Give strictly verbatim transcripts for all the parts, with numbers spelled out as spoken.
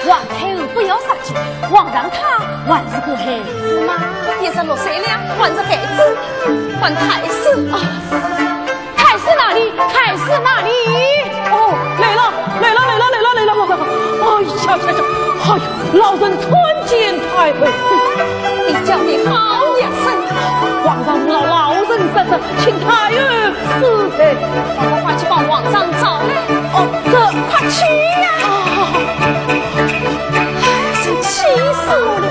皇太后不要杀鸡，皇上他还是个孩子嘛。也是六岁了，还是孩子，还太师啊。太师哪里？太师哪里？哦，来了，来了，来了，来了，来了，来了！哎呀呀呀！哎呀，老臣参见太后。你叫的好一声。皇上无劳老臣失职，请太后 是的，快快去帮皇上找来。哦，这快去呀！真气死我了！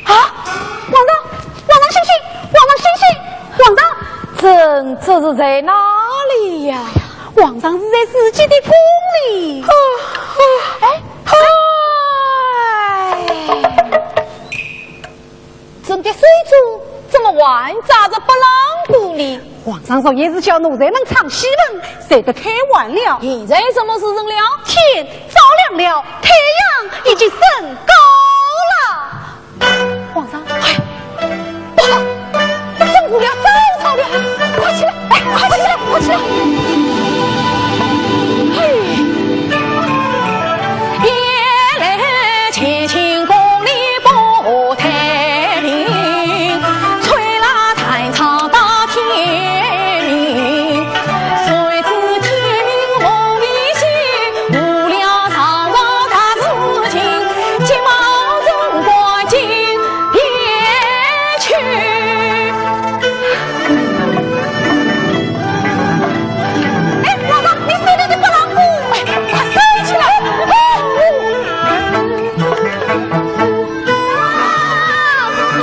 啊！皇上，皇上醒醒，皇上醒醒，皇上！朕这是在哪里呀？皇上是在自己的宫里。啊，啊，哎，哎！朕的手镯怎么还扎在拨浪鼓里？皇上昨夜是叫奴才们唱戏文，才得开玩了。现在什么时辰了？天早亮了，太阳已经升高了。皇上，哎，不好，朕误了，走错了，快起来，哎，快起来，快起来！嘿。哎，皇上，你手里的拨浪鼓，哎，快收起来！哎，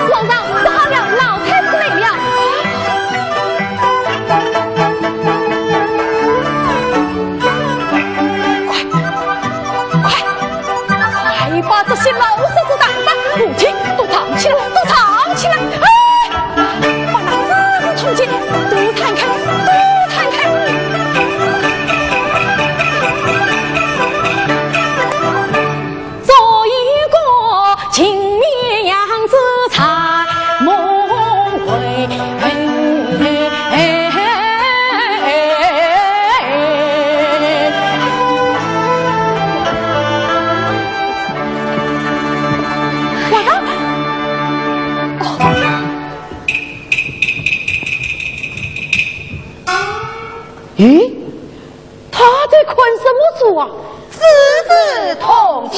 皇上，不好了，老太子来了！快，快，快把这些老式子打发，舞厅都藏起来，都藏起来！哎！ 把那紫禁城都藏开，都藏开！做一个金面羊子在梦回。我的，哦。 咦，他在看什么书啊？《资治通鉴》。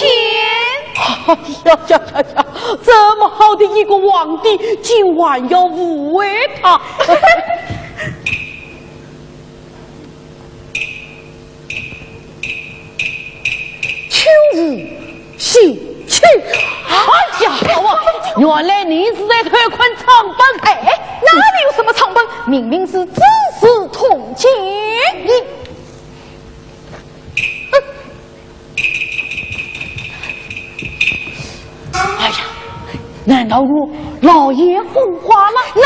哎呀呀呀呀，这么好的一个皇帝，竟还要误会他。 秋原来你是在偷看账本。哎，哪里有什么账本？明明是字字通鉴。你，哼。哎呀，难道我老爷风化了？那，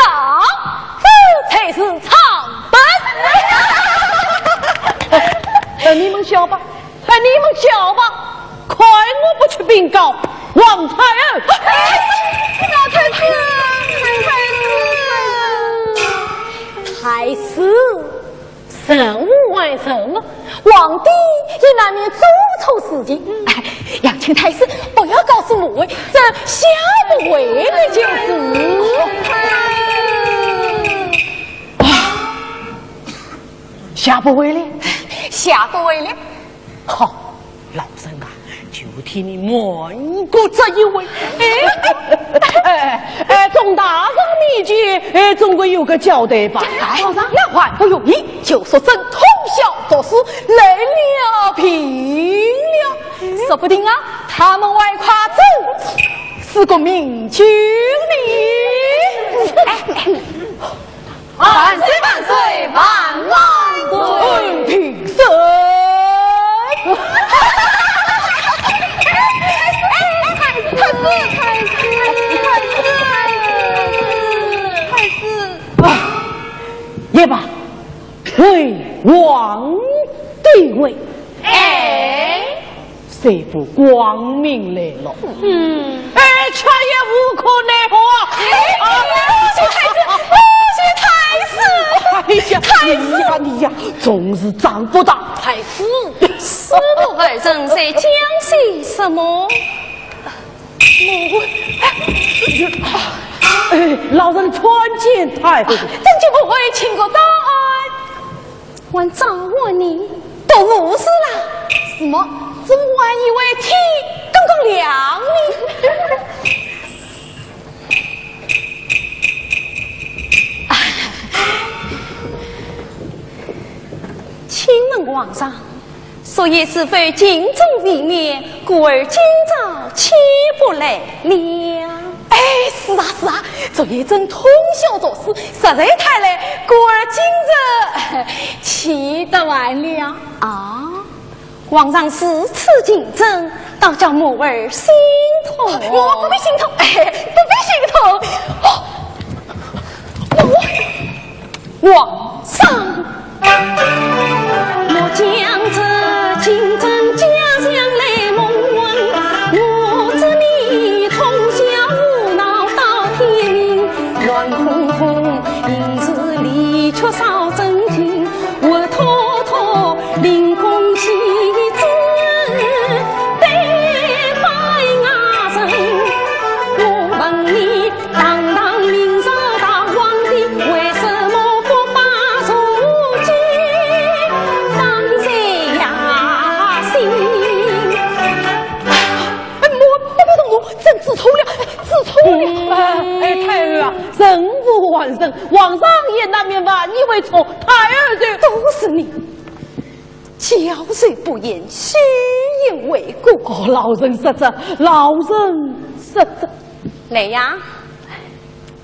这才是账本。哎，你们笑吧。 哎，你们笑吧，看我不去禀告王太后。老太师，太师，太师，太师，太师，什么还什么？皇帝也难免做错事情。哎，杨青太师，不要告诉母后，这下不为例就是。啊，下不为例？下不为例。 好，老身啊，就替你瞒过这一回。哎，哎，众大人面前，哎，总归有个交代吧。哎，皇上，那还不容易，就说朕通宵读书，来了病了，说不定啊，他们还夸朕是个明君呢。哎，哎， 万岁万岁万万岁！平身。太师，太师，太师，太师，太师。啊，也罢，回皇帝位。哎。 这不光明磊落。嗯。哎，却也无可奈何啊。哎，哎，太师，哎，太师。哎呀，太师。你呀，你呀，总是长不大。太师，师徒二人在讲些什么？哎，老臣参见太后。参见母后，请过招安。 还招呼你，都无事啦。什么？朕还以为天刚刚亮呢。请问皇上， 昨夜是否禁中未免，故而今朝起不来了？哎，是啊，是啊，昨夜朕通宵作诗，实在太累，故而今日起得晚了。啊，皇上如此敬朕，倒叫母儿心痛。我不必心痛，哎，不必心痛。哦，我 皇上。我将这金针甲上来蒙混，我知你通宵胡闹到天明，乱哄哄，平日里缺少正经，活脱脱灵光戏子，对白外人，我问你， 堂堂明朝大皇帝，为什么不把茶几放在衙厅？哎，我不懂，我真知错了，知错了。嗯。哎，太后啊，人无完人，皇上也难免犯一回错，太后就……都是你，教谁不严，休言诲过。哦，老臣失职，老臣失职。来呀，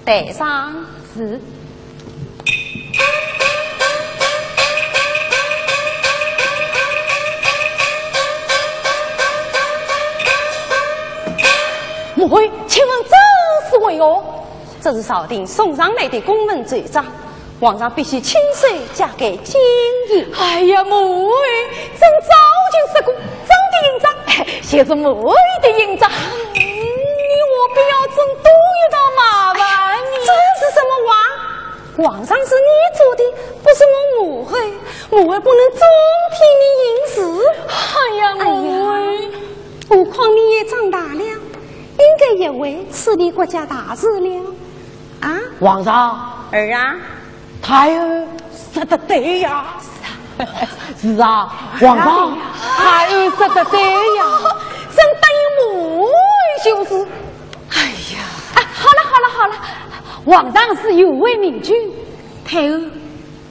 带上。是。母后，请问这是为何？这是朝廷送上来的公文奏章。 皇上必须亲手交给金印。哎呀，母后，朕早就说过，朕的印章就是母后的印章。嗯，你何必要朕多一道麻烦呢？这是什么话？皇上是你做的，不是我母后，母后不能总替你行事。哎呀，母后。哎呀，何况你也长大了，应该学会处理国家大事了。啊？皇上。儿啊。 太后说得对呀。是啊，皇上，太后说得对呀。朕答应母后就是。哎呀。哎，好了，好了，好了，皇上是有位明君，太后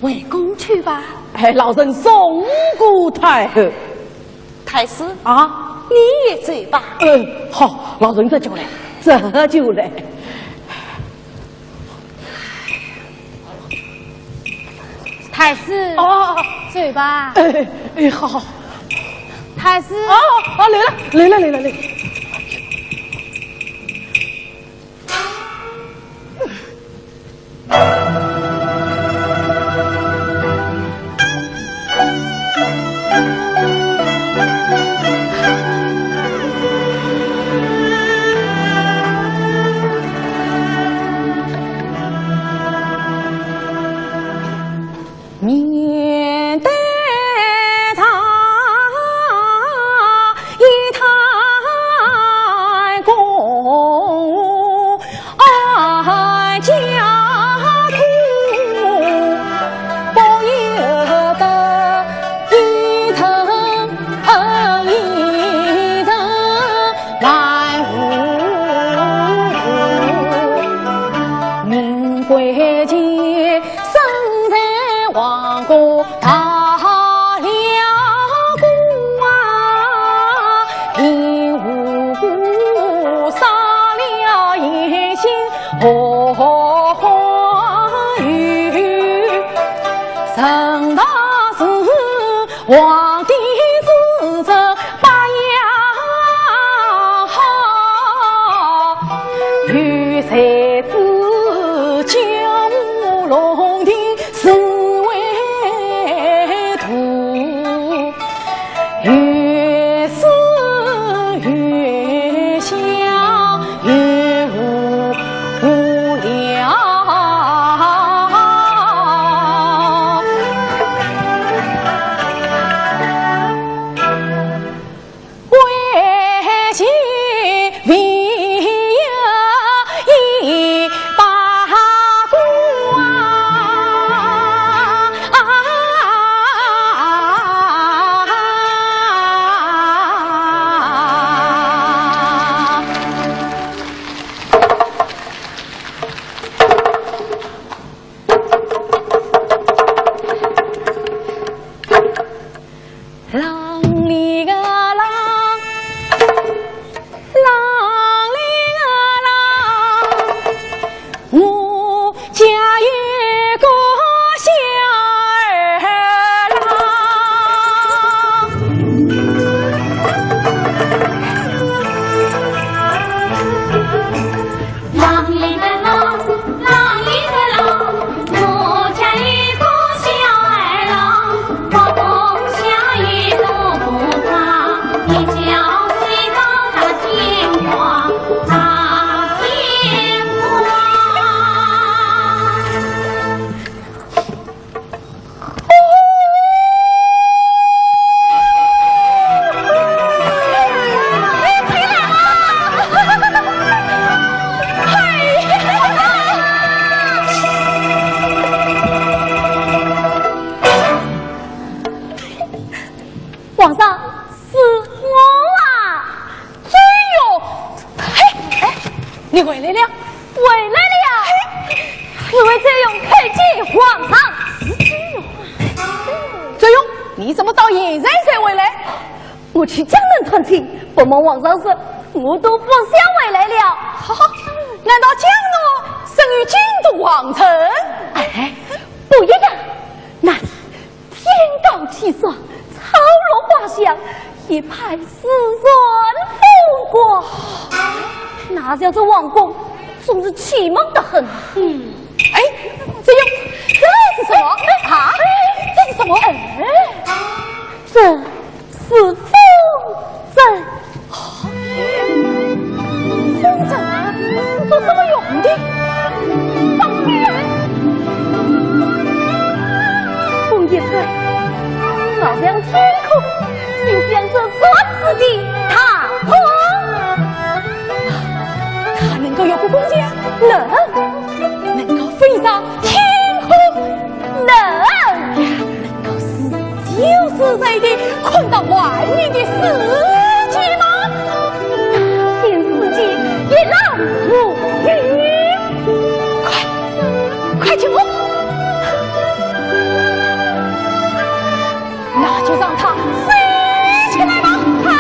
回宫去吧。哎，老臣送过太后。太师。啊？你也走吧。嗯，好，老臣这就来，这就来。太师。哦，哦，哦。走吧。哎，哎，好，好。太师。哦，哦，来了，来了，来了，来了。 面对着一太公，啊，家庭不由得一层一层来无。民贵贱 身在皇宫大了官啊，因无辜杀了一心何患于？陈大是皇帝之子，八样好，有才子，九龙亭 是为徒，有诗有香有无聊。 为妻唯有一把弓啊。浪里个浪，浪里个浪，我家有个小儿郎。 浪里个浪，浪里个浪，我家有个小儿郎，我家有个儿郎，一觉睡到大天光，大天光。 皇上，是我啊。 周瑜，嘿，哎，你回来了？回来了呀。嘿，侍卫周瑜叩见皇上。是周瑜。周瑜，你怎么到现在才回来？我去江南探亲，不瞒皇上说，我都不想回来了。哈哈，难道江南胜于京都皇城？哎，不一样，那里 天高气爽，草绿花香，一派诗簪风光。那叫这皇宫，总是气闷得很。嗯。哎，这又，这是什么？啊，这是什么？哎，这是风 筝。风筝是做什么用的？放屁啊！风一吹，好像天空，就像这桌子的大风。它能够越过宫墙，能，能够飞上天空，能。 能够自由自在地看到外面的世界吗？大千世界一览无余。快，快救我！那就让它飞起来吧！啊！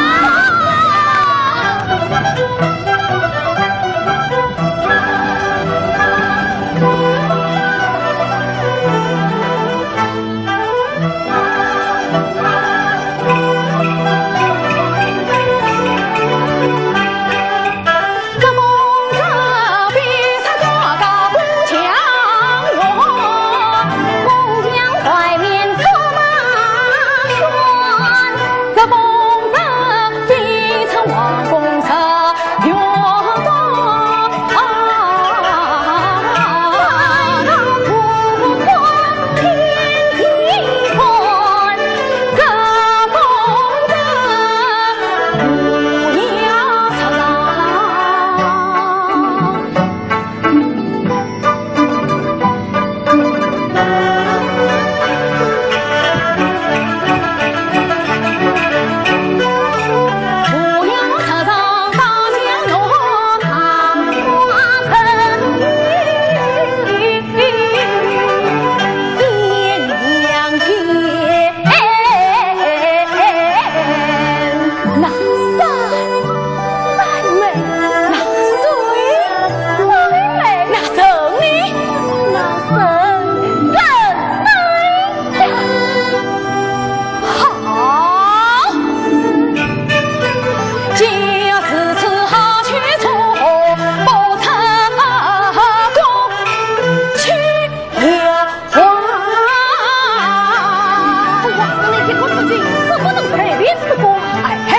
这不能随便出宫。哎嘿，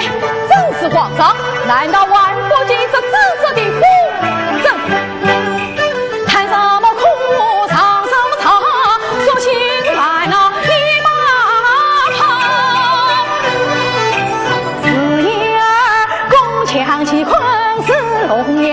正是慌张，难道还不见这紫色的风筝？看什么可上什么茶，说情来了一把泡。是言儿宫墙其困是龙牙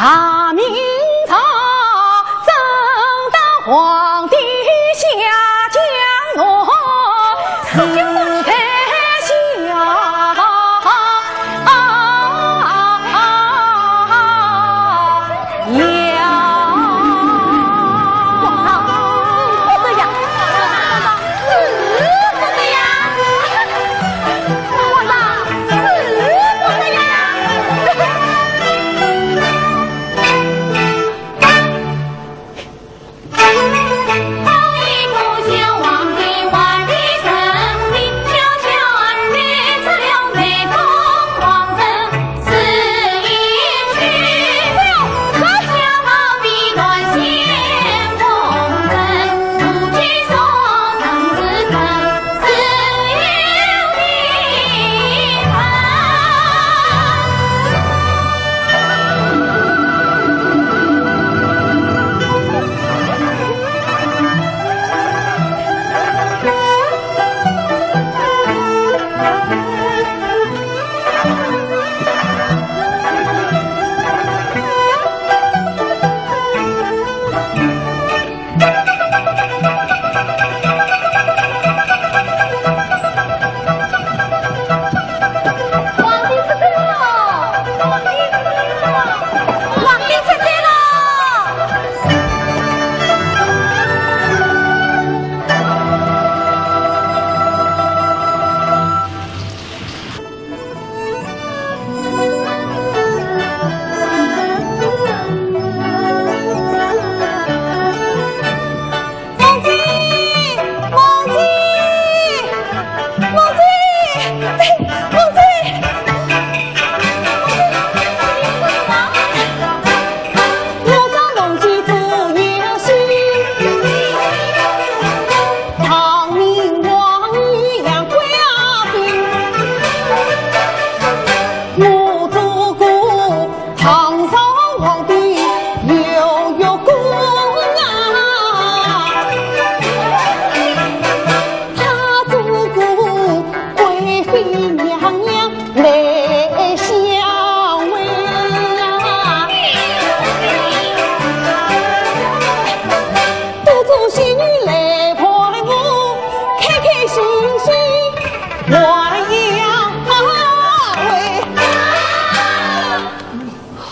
大明朝，正当皇帝下江南，是在下呀。皇上，使不得呀！使不得呀！皇上，使不得呀！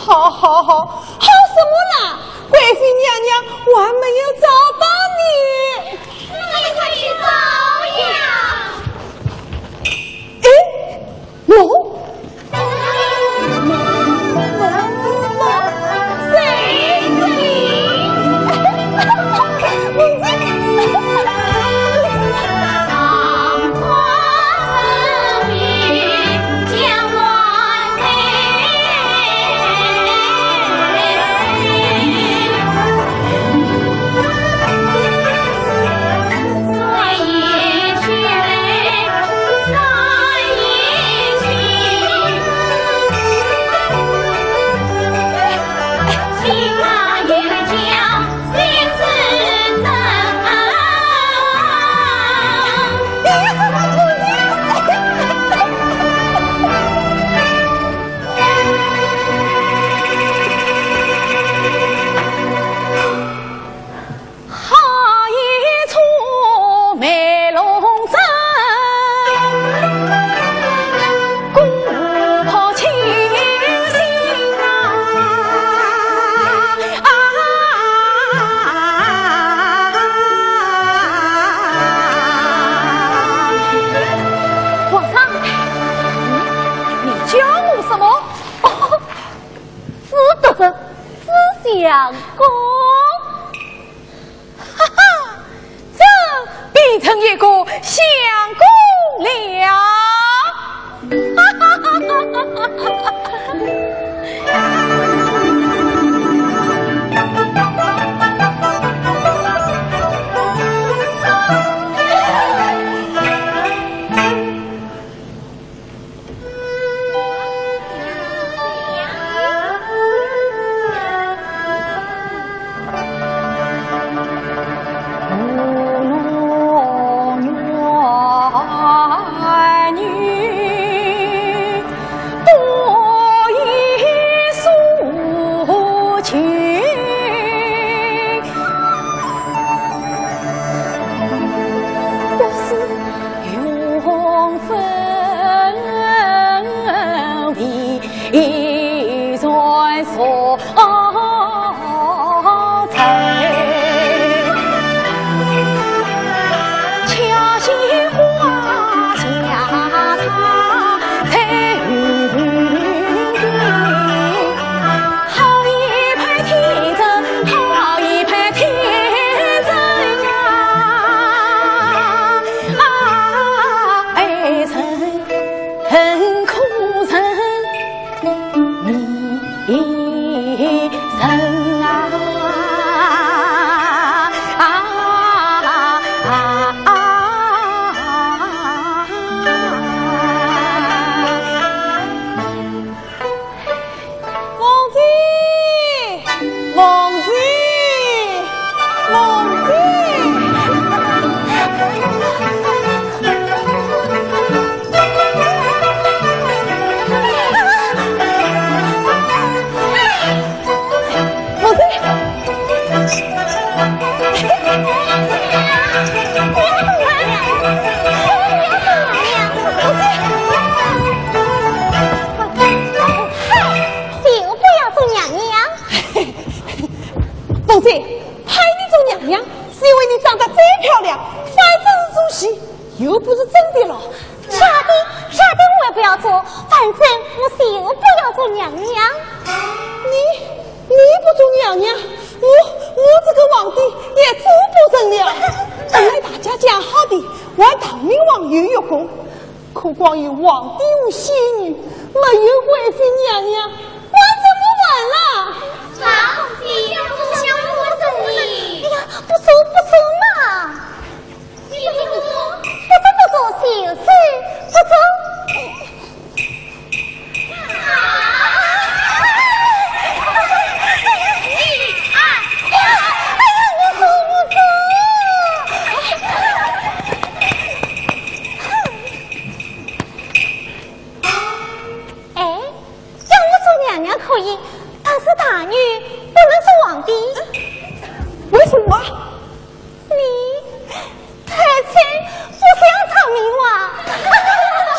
好，好，好，好什么啦？贵妃娘娘还没有找到你。那你快去找呀。哎，喏，哦，哦，只得人，只相公。哈哈，这变成一个相公了。哈哈哈哈哈哈！凤姐，凤姐，凤姐。凤姐。就不要做娘娘。凤姐，派你做娘娘，是因为你长得再漂亮，反正是做戏，又不是真的了。假的，假的我也不要做，反正我就不要做娘娘。你，你不做娘娘，我，我这个皇帝也做不成了。本来大家讲好的，还唐明皇有月宫， 可光有皇帝和仙女，没有贵妃娘娘，还怎么办啦？啥东西？不想我整你。哎呀，不做，不做嘛。你不做？不做，不做，就是不做。啊！哎呀，我说，我说。 哎，叫我做娘娘可以，但是大女不能做皇帝。为什么？你太丑，不像唐明皇。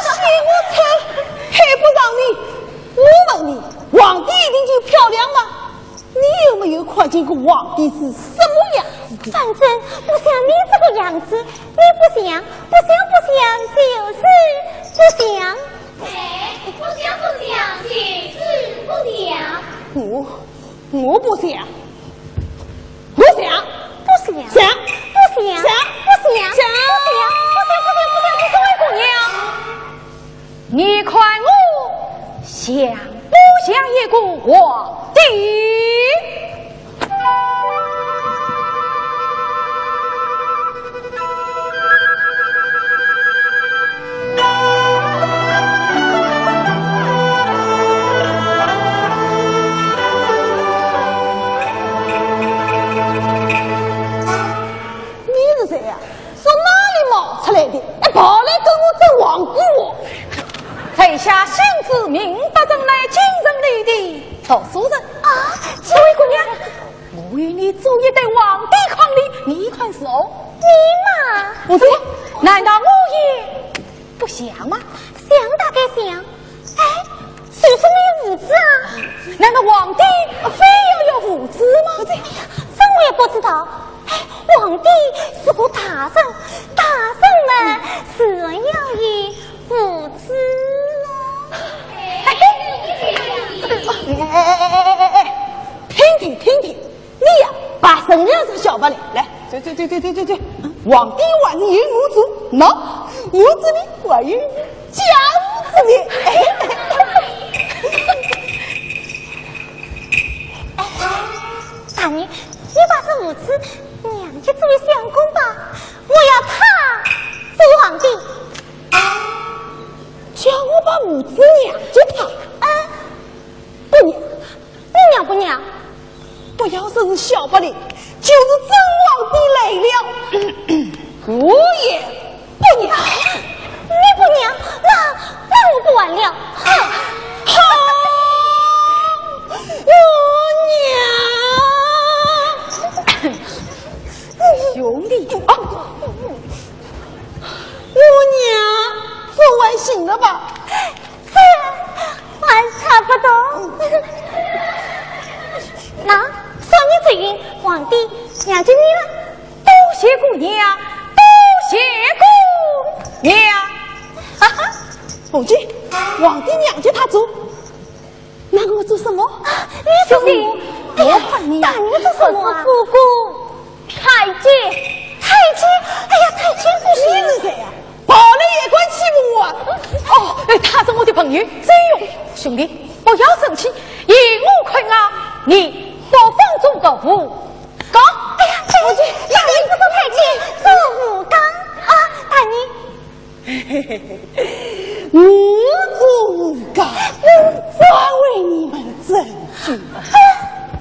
嫌我丑，配不上你。我问你，皇帝一定就漂亮吗？你有没有看见过皇帝是什么样子的？反正不像你这个样子，你不像，不像，不像，就是不像。 哎，不像，不像，就是不像。我，我不像。不像。不像。像。不像。像。不像。像。不像，不像，不像，不像，不像，外公娘。你看我像不像一个皇帝？ 你是谁呀？从哪里冒出来的？还跑来跟我争皇帝哦？在下姓朱名德，正来京城里的读书人。啊，这位姑娘，我与你做一对皇帝伉俪，你看如何？你嘛，不是，难道我也不像吗？像大概像，哎，谁说没有胡子啊？难道皇帝非要有胡子吗？不对，这我也不知道。哎，皇帝是个大人，大人嘛，自然要有胡子啊。嘿嘿，重要是小白脸，来，走走走走走走走。皇帝还是有母子，喏，母子呢还有家母子呢。哎，大人，你把这母子让给这位相公吧，我要他做皇帝。叫我把母子让给他？嗯。不让。 你让不让？不要说是小白脸，就是真皇帝来了，我也不让。你不让，那，那我不玩了。哼！好，我让。兄弟，啊，我让，这还行了吧？ 这还差不多。那，算你嘴硬，皇帝让给你了。多谢姑娘，多谢姑娘。哈哈，凤姐，皇帝让给他做，那我做什么？啊，你做什么？哎呀，我怕你。那你做什么啊？我是主公。 太监。太监？哎呀，太监不行。你是谁呀？跑来也敢欺负我啊？哦，哎，他是我的朋友，周瑜。兄弟，不要生气，依我看啊，你不妨做个武刚。哎呀，太监，大人不做太监，做武刚啊，大人。 我做武刚，这回你们真输了。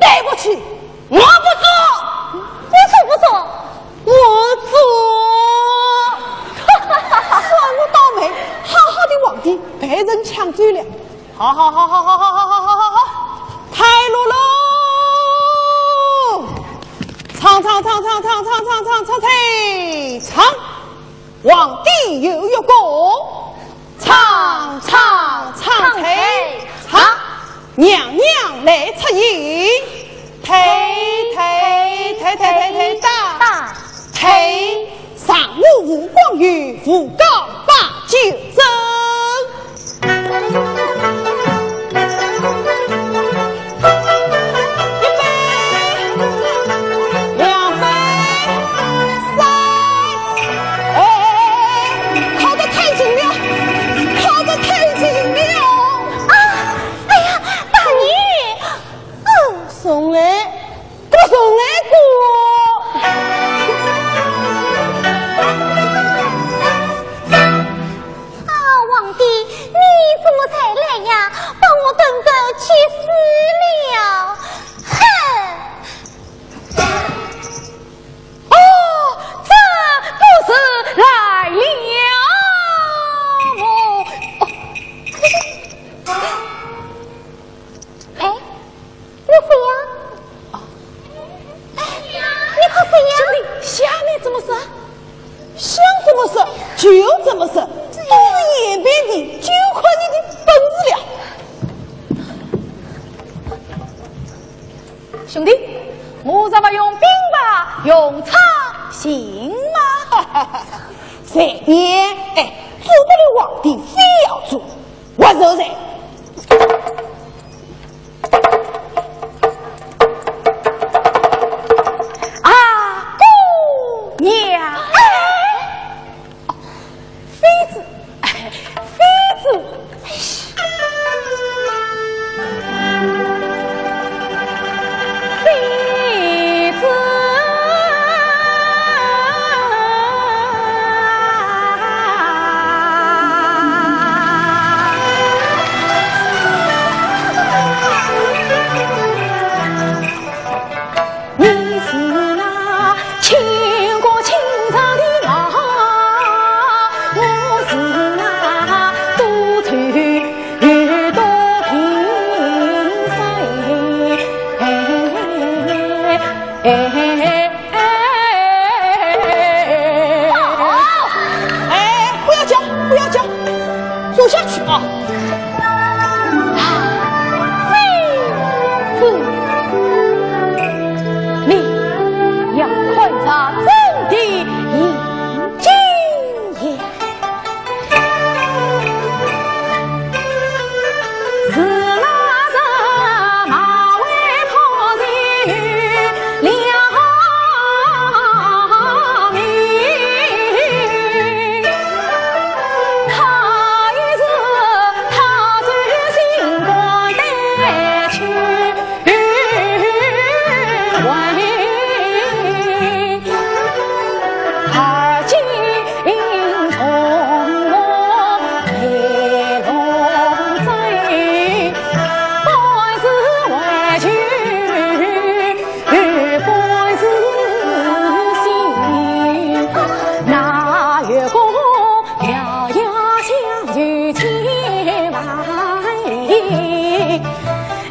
对不起，我不做。你做不做？我做。算我倒霉，好好的皇帝被人抢走了。好好好好好好好好好好好，退路喽！唱唱唱唱唱唱唱唱唱唱唱！ 皇帝有一个，唱唱唱唱唱，娘娘来出迎，退退退退退打，退，上我武广有武高八九真。 一杯，两杯，三，哎，靠得太近了，靠得太近了。啊，哎呀，大人，嗯。重来，给我重来过。 啊，皇帝，你怎么才来呀？把我等得急死了！哼！哦，这不是来了么？哦。哎， 你谁呀？哎，你可谁呀？兄弟，下面怎么说？想怎么说就怎么说，都是眼边的，就看你的本事了。兄弟，我若不用兵法，用策行吗？随便，哎，做不了皇帝，非要做，我受罪。 啊，姑娘。哎，妃子，哎，妃子，哎呀，妃子。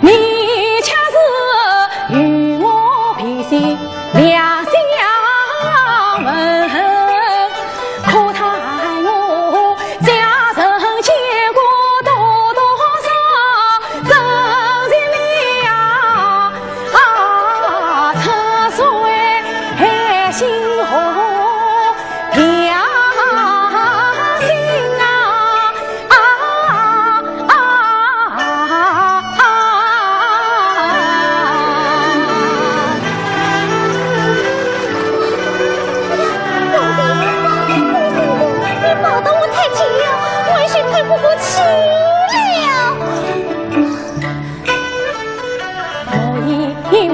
你却是与我平心两相问，可叹我家人见过多多少，真情了啊，出水心红。 良心啊，啊，啊，啊。你抱得我太紧了，我已经透不过气了。 莫以为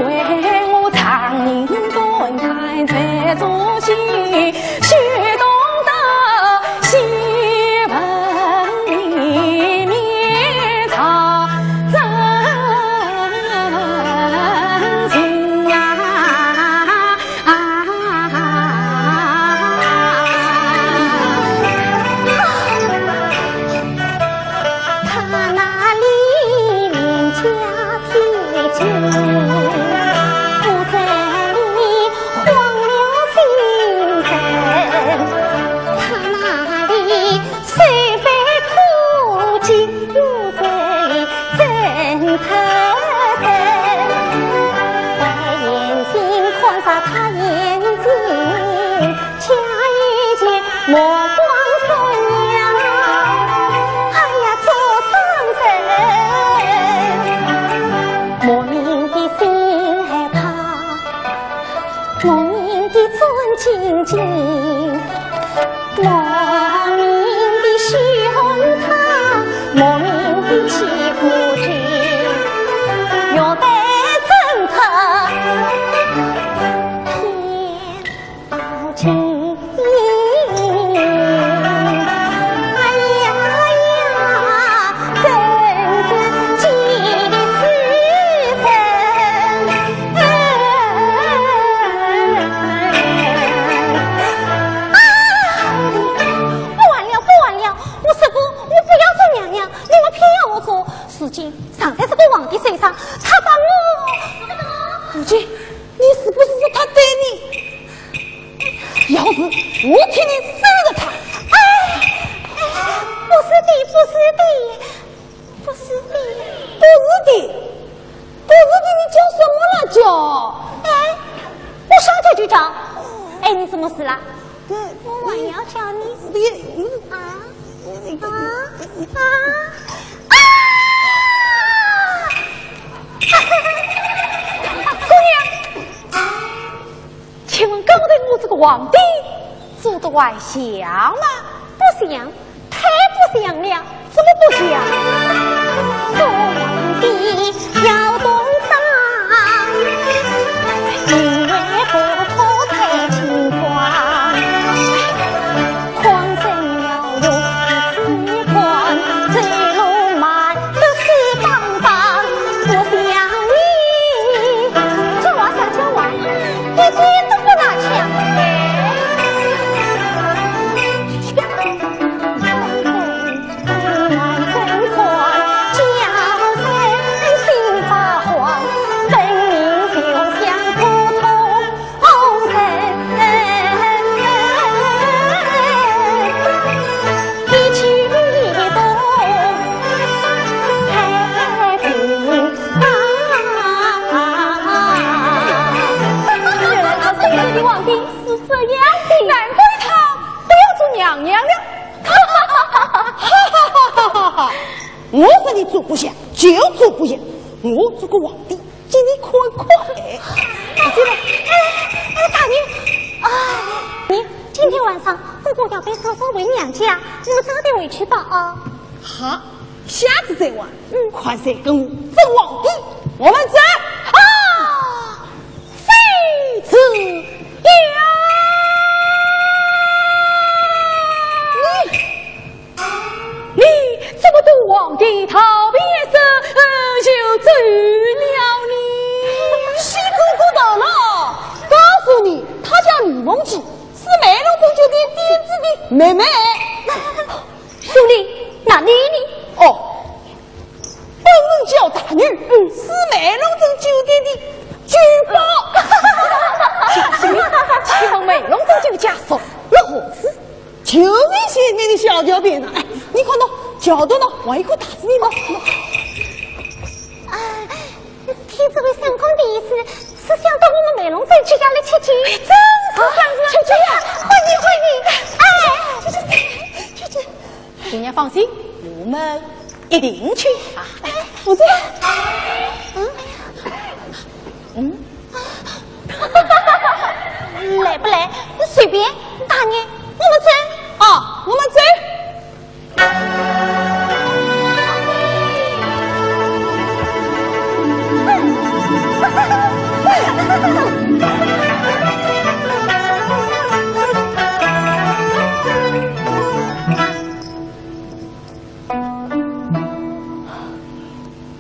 我常年观看这座戏，须懂得戏文里面藏真情啊。 他那里面家天地，不在里荒了心神。他那里虽被苦尽，又在里挣脱身。白眼睛看上他眼睛， 加一件目光生亮，哎呀，做伤人。莫名的心害怕，莫名的战兢兢，莫名的羞红他，莫名的气呼救，要被挣脱。天 不玩了，不玩了！我说过，我不要做娘娘，你们偏要我做。如今伤在这个皇帝手上，他把我……如今，你是不是说他对你…… 要是我替你收了他。哎，哎，不是的，不是的，不是的。不是的，不是的，你叫什么了叫？哎，我上去就叫。哎，你什么事啦？对，我还要叫你。你，你啊，啊，啊！姑娘， 请问刚才我这个皇帝做得还像吗？不像，太不像了。怎么不像？做皇帝要懂得，因为不可太轻狂。 狂生了有此狂，走路慢得四方方。我想你，这话啥叫话？一点都不拿腔。狂生慢生狂，叫人心发慌，分明就像普通 红尘一曲一动，太平常。原来这水水的皇帝是这样的，难怪他不要做娘娘了。哈哈哈哈哈哈！我说你做不像，就做不像。我做个皇帝， 给你看看。哎，这个，哎，哎，大人，啊，你今天晚上我姑姑要陪嫂嫂回娘家，你们早点回去吧，啊。好，下次再玩。嗯。快些跟我争皇帝，我们走。啊，妃子呀！你 你怎么同皇帝逃避色，呃，就走了呢？西周过头了，告诉你，她叫李凤喜，是梅龙中酒店店主的妹妹。兄弟，那你呢？哦，本人叫大女，嗯，是美龙镇酒店的酒保。请问美龙镇酒家属，那何事？就是前面的小桥边上，哎，你看到桥头呢，还有一个大字呢。啊，听这位相公的意思，是想到我们美龙镇酒家来吃酒。哎，真是，吃酒呀！欢迎，欢迎！哎，去去去去。 姑娘放心，我们一定去啊。我知道。嗯？嗯？来不来？随便，大爷，我们走。啊，我们走。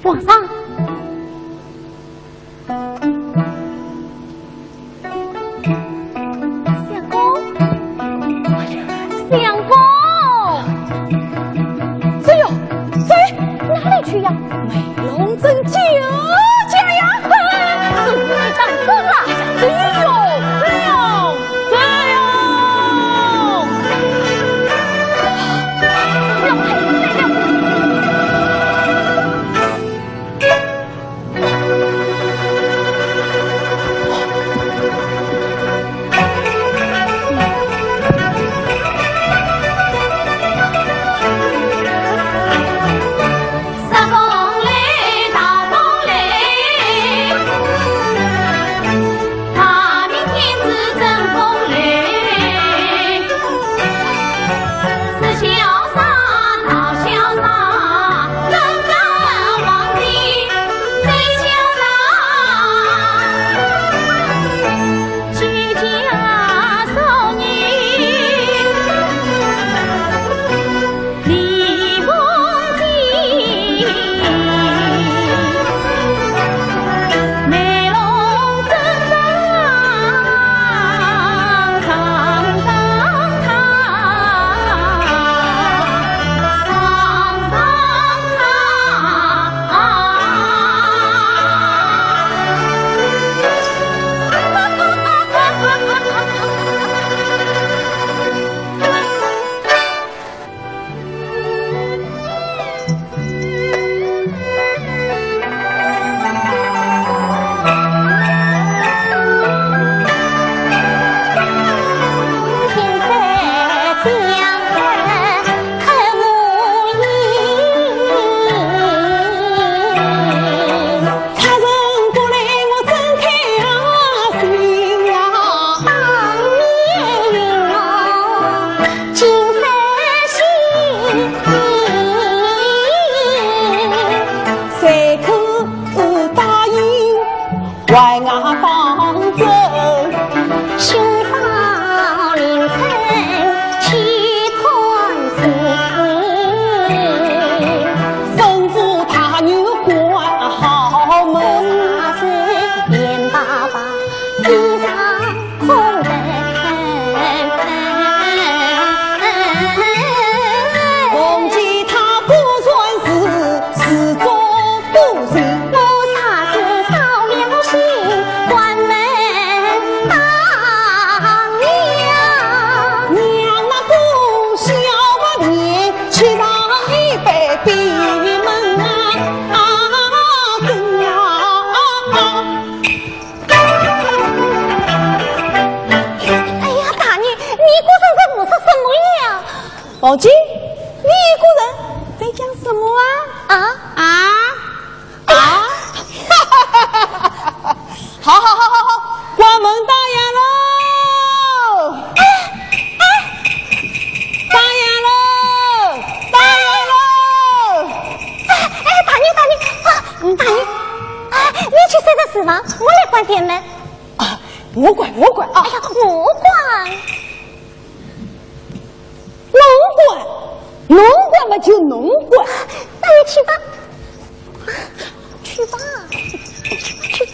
皇上。相公，相公。谁呀？谁？哪里去呀？美龙镇酒家呀！是你当真啊？谁呀？谁呀？ 哎呀，大爷，你一个人在胡说什么呀？宝金，你一个人在讲什么啊？啊？啊？啊？好好好好好，关门大爷喽！哎，哎，大爷喽！大爷喽！哎，哎，大爷，大爷，啊，大爷，哎，你去睡在书房，我来关店门。啊，我关，我关啊！哎呀，我关。 侬管，侬管嘛就侬管。那你去吧，去吧，去吧，去吧。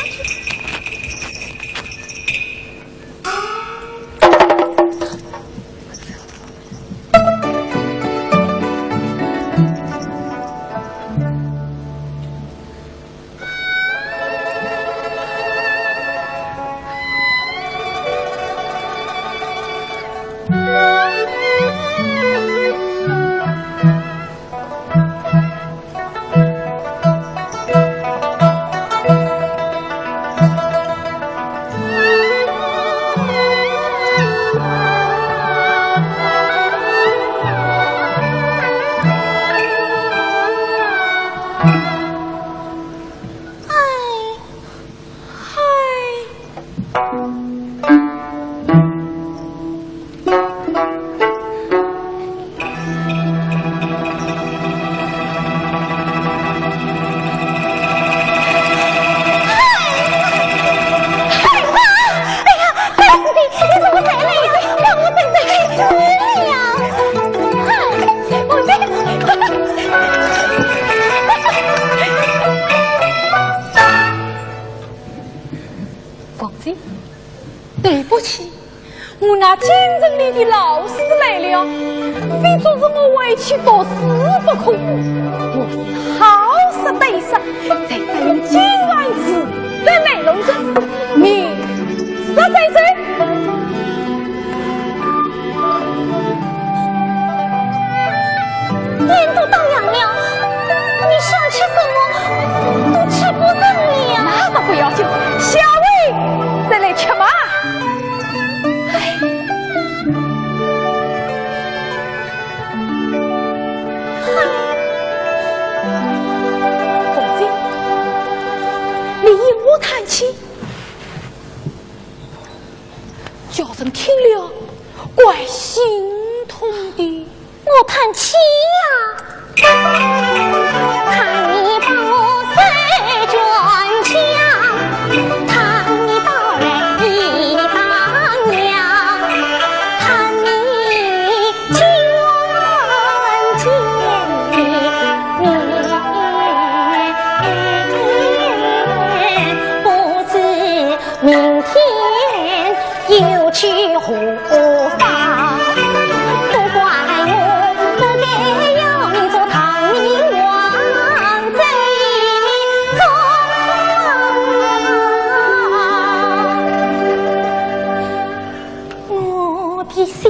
我那京城里的老师来了，非阻止我回去读书不可。我是好说歹说，再答应今晚住在梅弄镇，明日再走。天都当亮了，你想吃什么都吃不成了。那倒不要紧，下回再来吃嘛。 凤姐，你因我叹气，叫人听了怪心痛的。我叹气呀。 我的心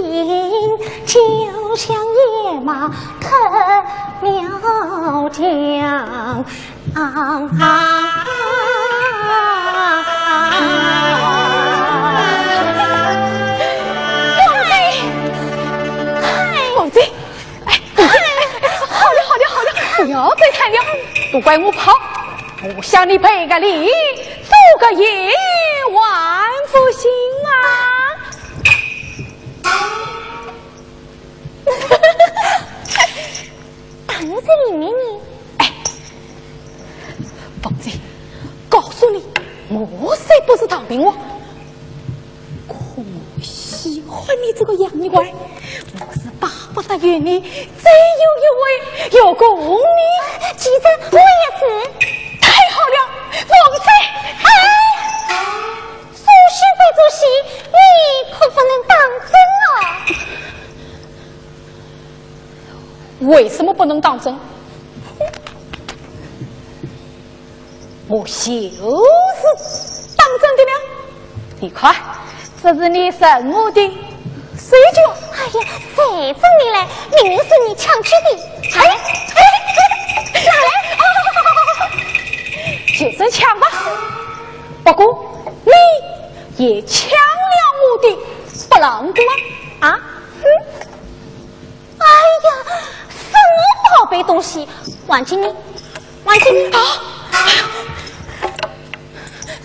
就像野马脱了缰。 凤姐，哎，凤姐，哎，凤姐，哎，哎，好了，好了，好了，不要再叹了，都怪我不好，不想你赔个礼，做个揖，还不行啊？ 当然是里面呢。哎，凤姐，告诉你，我虽不是唐平王，可我喜欢你这个杨员外，我是巴不得有你，再有一位，有个红你。其实我也是。太好了，凤姐！哎，苏西归苏西，你可不能当真哦。 为什么不能当真？我就是当真的了。你看，这是你送我的手绢。哎呀，谁送你来？明明是你抢去的。哎，哎，拿来。就是抢吧。不过，你也抢了我的拨浪鼓啊。啊？ 哎呀，什么宝贝东西？还给你，还给你。啊！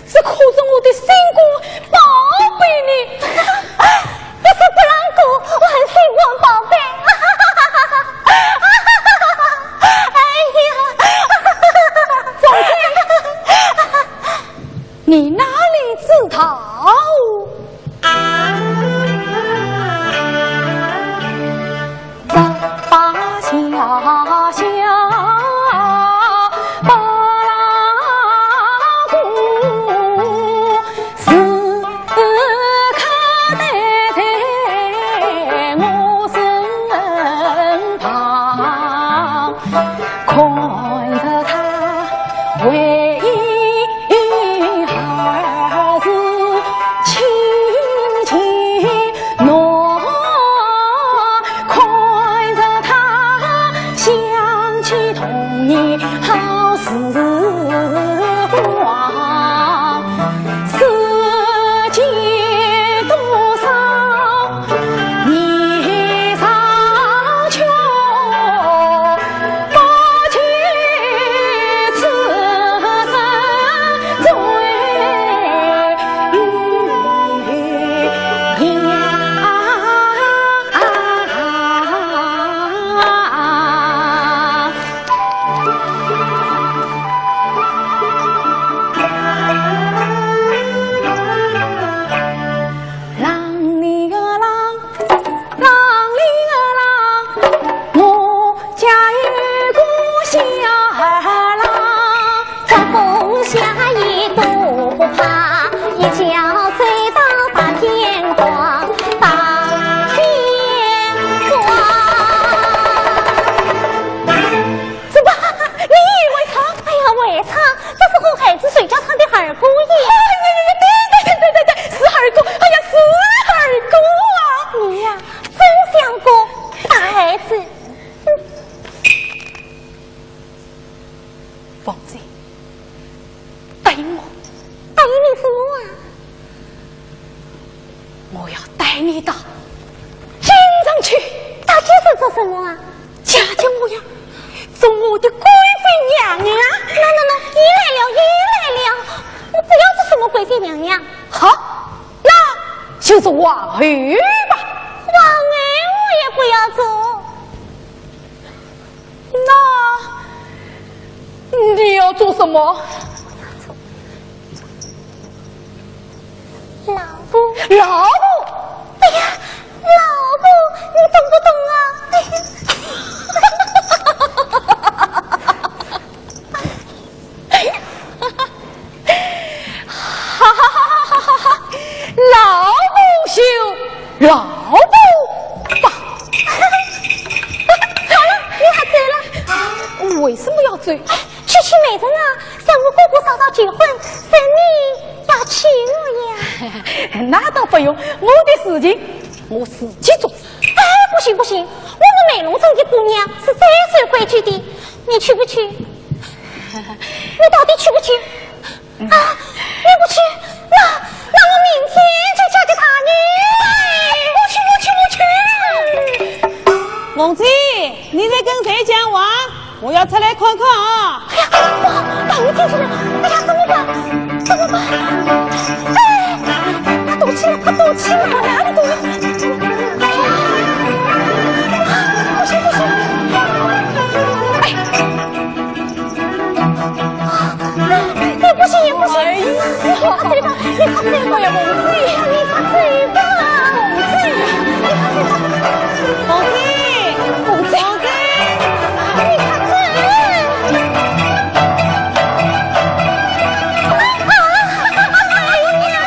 这可是我的心肝宝贝呢。不是拨浪鼓，还心肝宝贝。哎呀！凤姐，你哪里知道？带我。带你什么啊？我要带你到京城去。到京城做什么啊？嫁给我呀，做我的贵妃娘娘。那那那，又来了，又来了！我不要做什么贵妃娘娘。好，那就做皇后吧。皇后我也不要做。 那你要做什么？老婆。老婆？哎呀，老婆，你懂不懂啊？哎呀。 哈哈哈哈哈哈！老婆羞，老婆罢。好了，你喝醉了。为什么要醉？哎，区区美人啊，想我哥哥嫂嫂结婚，是你要娶我呀？那倒不用，我的事情我自己做主。哎，不行不行，我们美浓城的姑娘是最守规矩的，你去不去？你到底去不去？ 啊，你不去，那，那我明天就嫁给他呢。我去，我去，我去。凤姐，你在跟谁讲话？我要出来看看啊。哎呀，不好，大爷听见了。哎呀，怎么办？怎么办？哎，快躲起来，快躲起来，哪里躲？不行，不行。哎。 也不行，也不行。哎呀，你喝醉吧，你喝醉吧。哎呀，凤姐。你喝醉吧，凤姐，你喝醉吧。凤姐，凤姐，凤姐。你喝醉。啊，哎呀，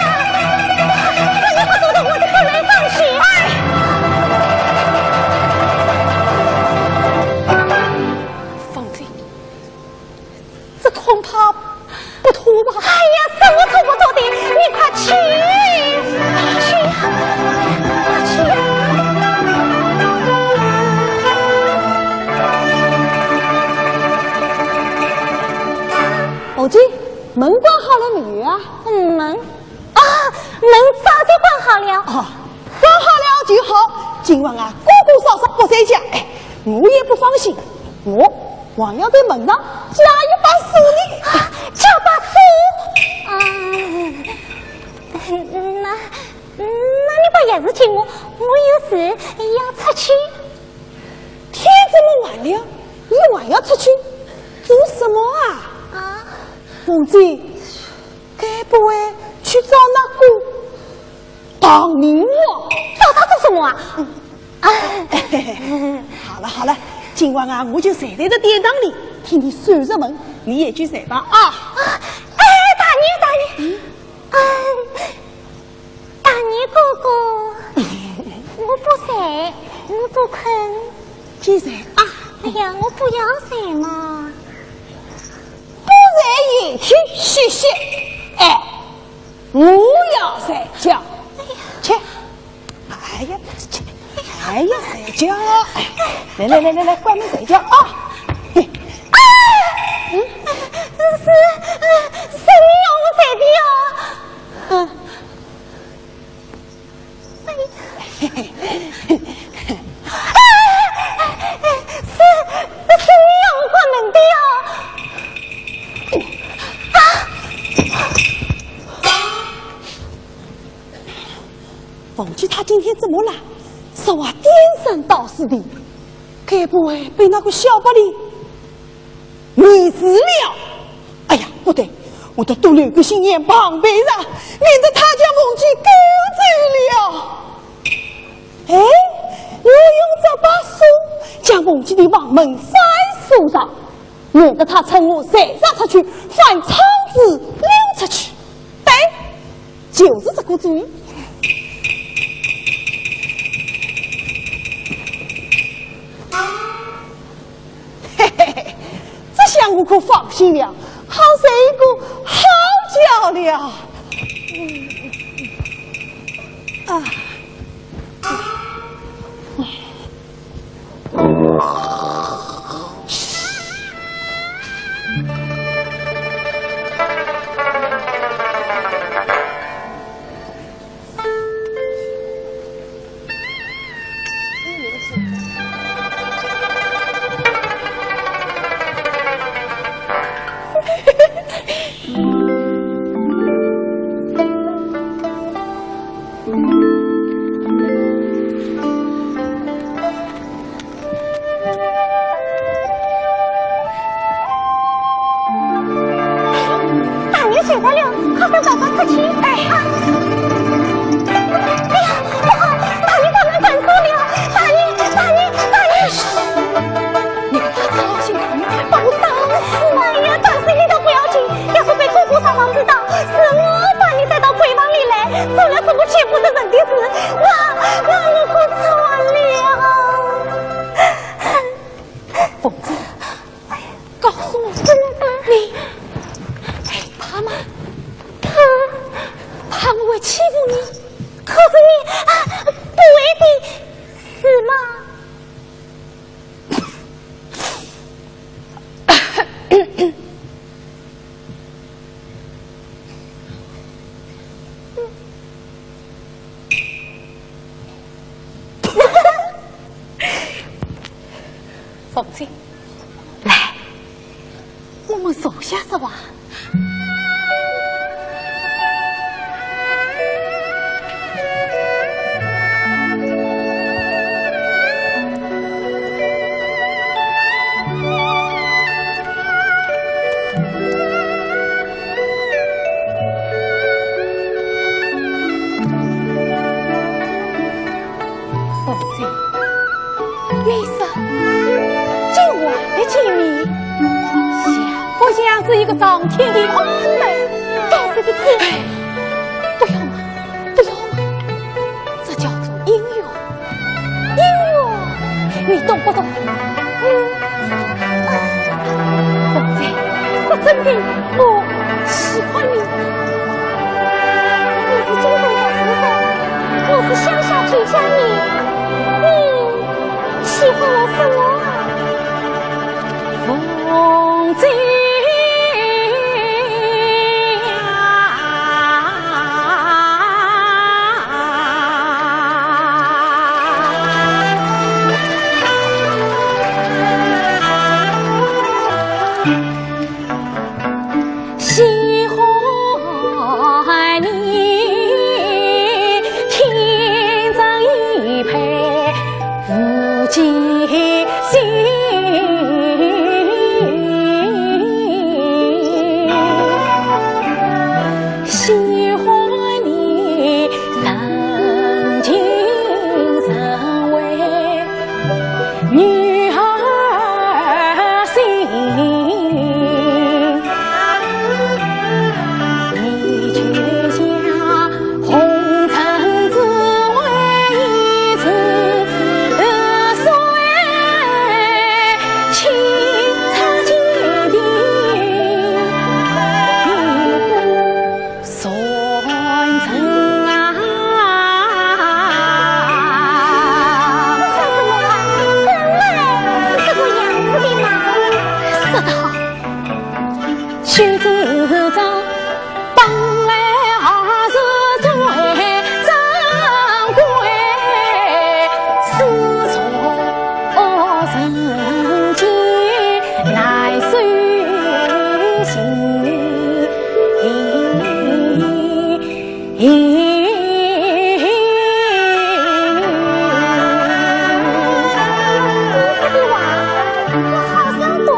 你喝醉了，我的不能放心。哎。 凤姐，这恐怕不妥吧？哎呀，什么妥不妥的？你快去，去呀，快去呀！凤姐，门关好了没有啊？嗯，门 啊，门早就关好了。啊，关好了就好。今晚啊，哥哥嫂嫂不在家，哎，我也不放心。我还要在门上加一把锁呢。啊，加把锁？啊，那，那你把钥匙给我，我有事要出去。天这么晚了，你还要出去做什么啊？啊？凤姐， 该不会去找那个唐明皇？找他做什么啊？啊，好了好了，今晚啊，我就睡在这殿堂里，替你守着门，你也去睡吧啊。啊，哎，大爷大爷，嗯？啊，大爷哥哥，我不睡，我不困。去睡啊。哎呀，我不要睡嘛。 不然也去歇歇。哎，我要睡觉。去。哎呀，去。哎呀，睡觉。哎，来来来来来，关门睡觉啊。嘿。啊！嗯？是，是你要我睡的呀？嗯。 是，是你要我关门的呀？啊！凤姐她今天怎么了？说话颠三倒四的，该不会被那个小白脸 迷住了。哎呀，不对，我得多留个心眼防备着，免得他将凤姐赶走了。哎，我用这把锁将凤姐的房门反锁上，免得他趁我睡着出去，翻窗子溜出去。对， 就是这个主意。嘿嘿嘿，这下我可放心了，好睡一个好觉了。啊。大人睡着了，快快早早出去。哎。啊。哎呀，不好，大人把门反锁了！大人，大人，大人！你个大粗心大人，把我打死！哎呀，打死你都不要紧，要是被哥哥嫂嫂知道，是我把你带到闺房里来，做了这么见不得人的事，那，那我可惨了。凤姐，告诉我，怎么办？你害怕吗？怕？怕我会欺负你？可是你，啊，不会的，是吗？ 凤姐，来，我们坐下说话。 凤姐，你说今晚的见面，像不像是一个上天的安排？该死的天！哎，不要嘛，不要嘛，这叫做姻缘，姻缘，你懂不懂？嗯。凤姐，说真的，我喜欢你。 你是京城的书生，我是乡下酒家女，你喜欢我什么啊？凤姐呀，喜欢你，天生一配无奇性。喜欢你，成情成为 女儿心。你就像红尘之外一池水，清澈见底。 传承啊。这叫什么啊？本来是这个样子的嘛。说得好。你说的话，我好像懂，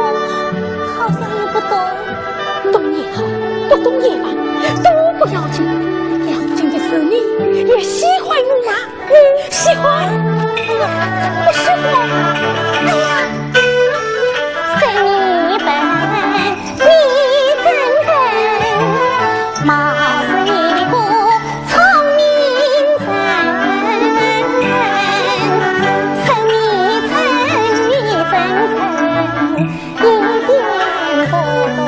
好像又不懂。懂也好，不懂也罢，都不要紧。要紧的是你也喜欢我吗？ 喜欢，不喜欢。哎呀，生你笨，你真笨，貌似一个聪明人，生你笨，你真笨。 一点不懂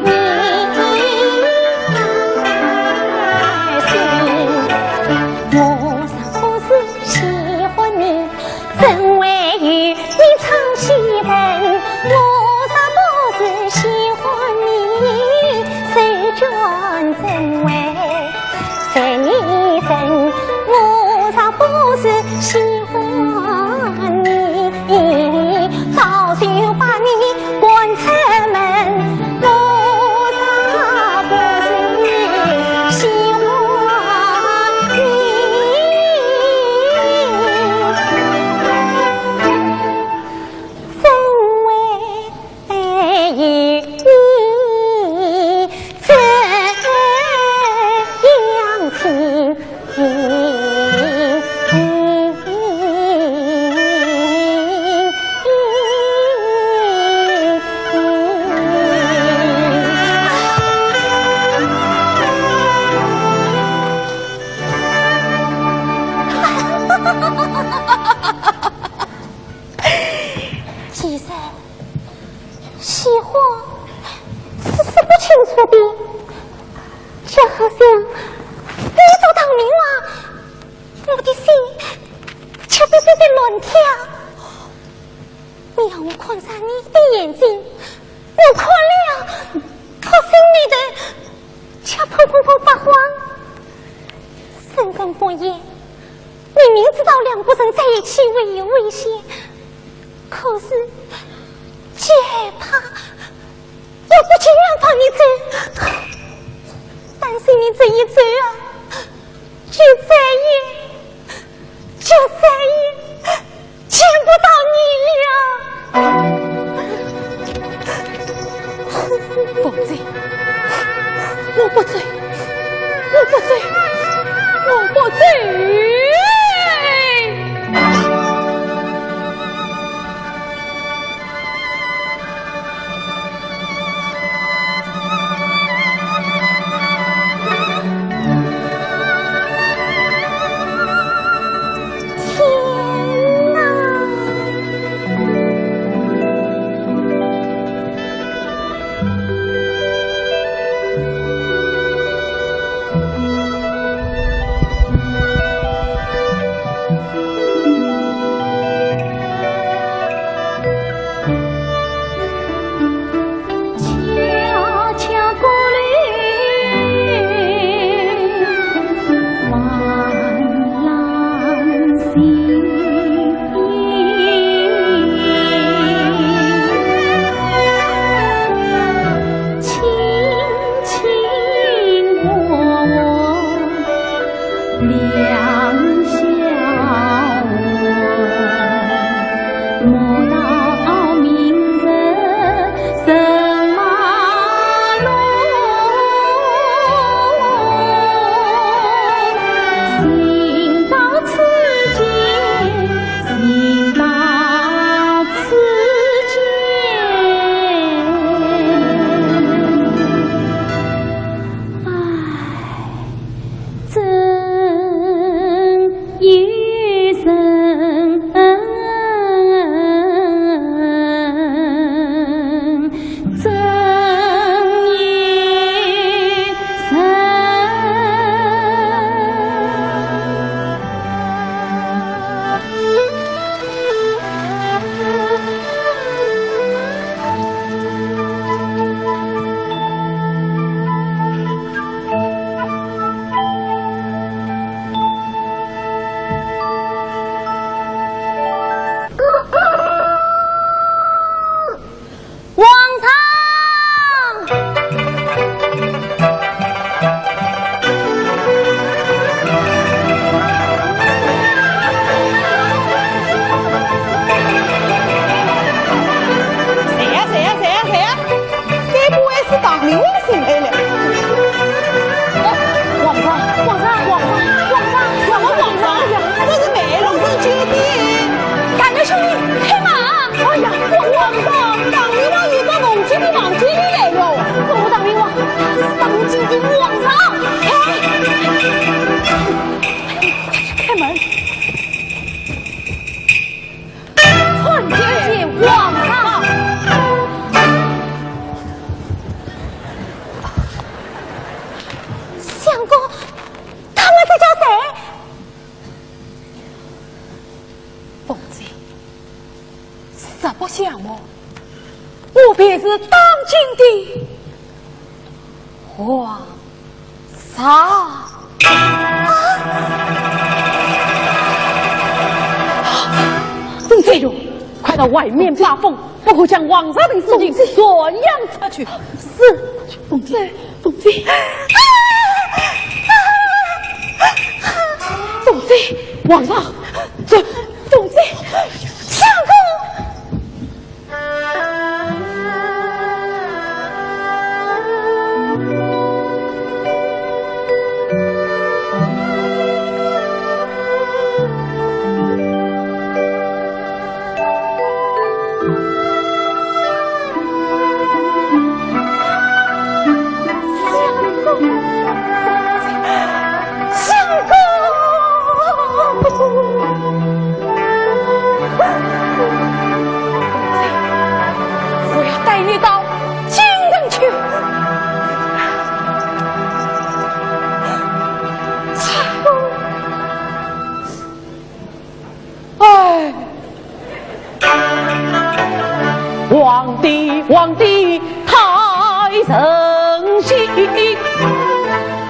你的心。这边，这好像遇到唐明王，我的心却在在在乱跳。你让我看上你的眼睛，我看了，可心里头却砰砰砰发慌。深更半夜，明明知道两个人在一起会有危险，可是既害怕 我不情愿放你走，担心你这一走啊，就再也，就再也见不到你了。凤姐，我不走，我不走，我不走。王上！谁呀，谁呀，谁呀，谁呀？该不会是唐明王请来了？王上，王上，王上，王上，什么王上？哎呀，这是梅龙镇酒店。赶着兄弟，快马！哎呀，王上，唐明王又到侬这个房间里来了。什么唐明王？他是当今的王上。哎，快去开门。 参见王上。相公，他们在叫谁？凤姐，实不相瞒，我便是当今的 皇上。凤姐哟，快到外面把风，不可将皇上的事情传扬出去。是，凤姐，凤姐。凤姐，皇上，这凤姐，相公。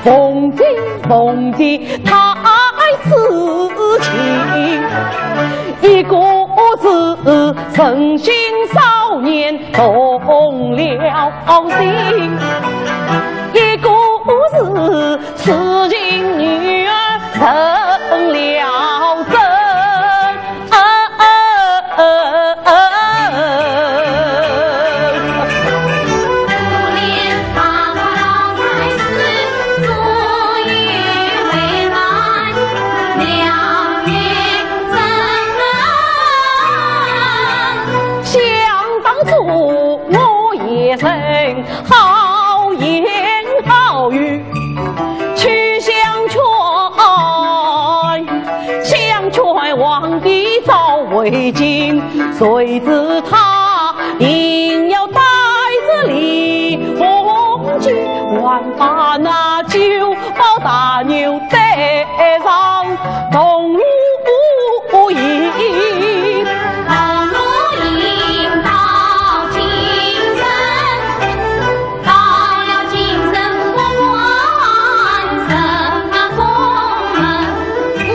奉敬奉敬太子亲，一个是诚心少年动了心，一个是痴情女儿成了真。 想当初我也曾好言好语去相劝，相劝皇帝早回京，谁知他硬要带着李凤姐，还把那九宝大牛带上东吴营。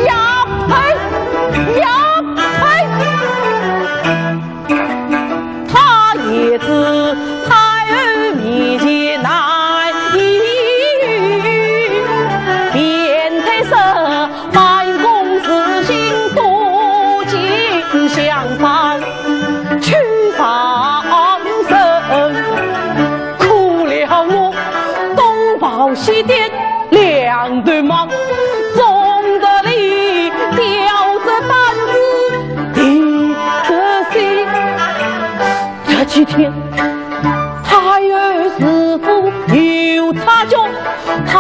呀呸！呀呸！他也知太后面前难以语，便推说 办公事情多经相烦，去上身，苦了我东跑西颠两头忙，总得你吊着担子提着心。 这几天，太后是否有察觉？她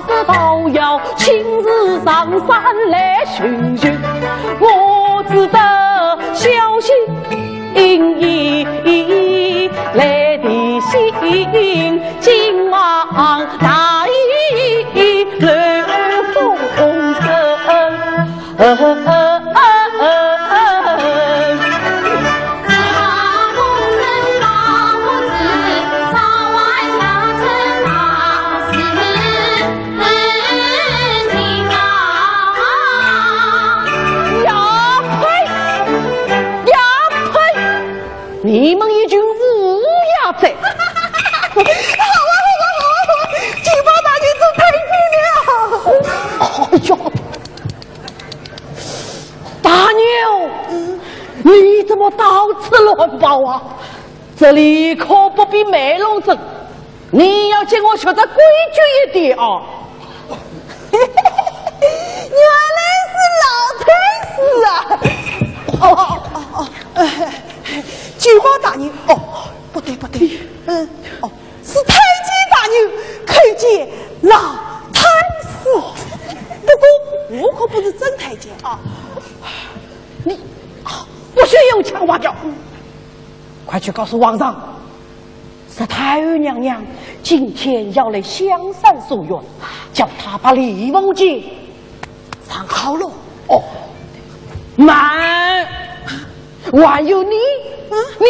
说道要亲自上山来寻寻，我只得小心翼翼来提醒，今往大雨漏风声。 呀呸！呀呸！你们一群乌鸦嘴！好啊，好啊，好啊，好啊！九宝大牛做太监了！哎呦！ 大牛，你怎么到处乱跑啊？这里可不比卖弄场，你要给我学得规矩一点啊！原来是老太师啊！哦，哦，哦，哦，九宝大牛，哦，不对，不对，嗯，哦， 是太监大牛叩见老太师。不过我可不是真太监啊。你，啊，不许有腔话叫。快去告诉皇上，说太后娘娘今天要来香山书院，叫她把李凤姐 藏好了。哦，慢，还有你，嗯？你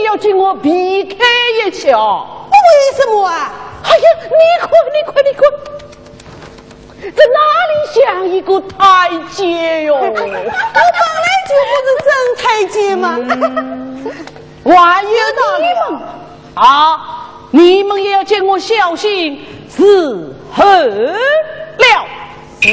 要给我避开一下。为什么啊？哎呀，你看，你看，你看，这哪里像一个太监哟？我本来就不是真太监嘛。嗯，还有你们， 啊，你们也要给我小心伺候了。是。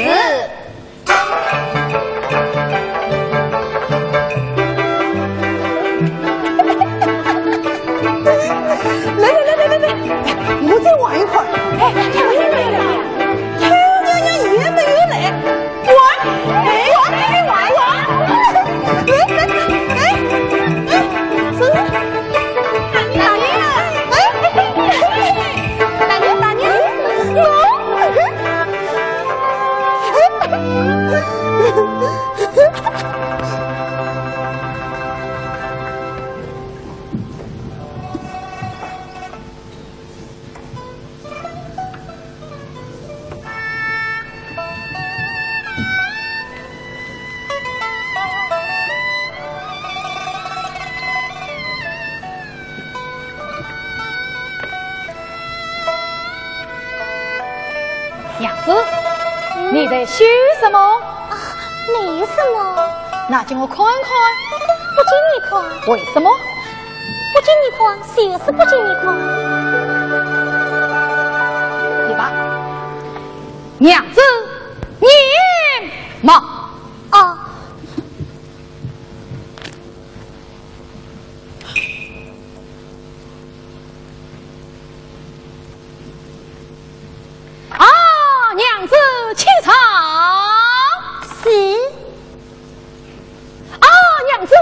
来来来来来来，我再玩一会儿。哎，太后娘娘也没有来。 喂，哎，喂，喂，喂，哎，哎，哎，是，大牛，大牛，哎，大牛，大牛，我。娘子，你在绣什么？啊，没什么。拿给我看看。不给你看。为什么？不给你看，就是不给你看。也罢，娘子，你忙。哦。 啊，娘子，请上。是。啊，娘子，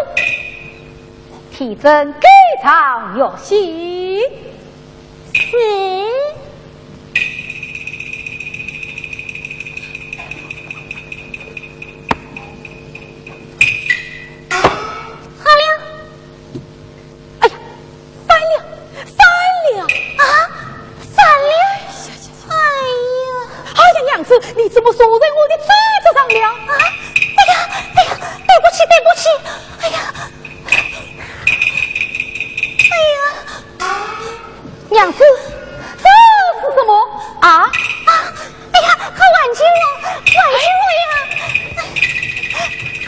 提灯盖上玉席。是。好了。 哎呀，散了，散了！啊，散了！哎呀！哎呀，娘子，你怎么坐在我的桌子上了？啊，哎呀，哎呀，对不起，对不起！哎呀，哎呀！娘子，这是什么？啊？啊，哎呀，快还给我，还给我呀！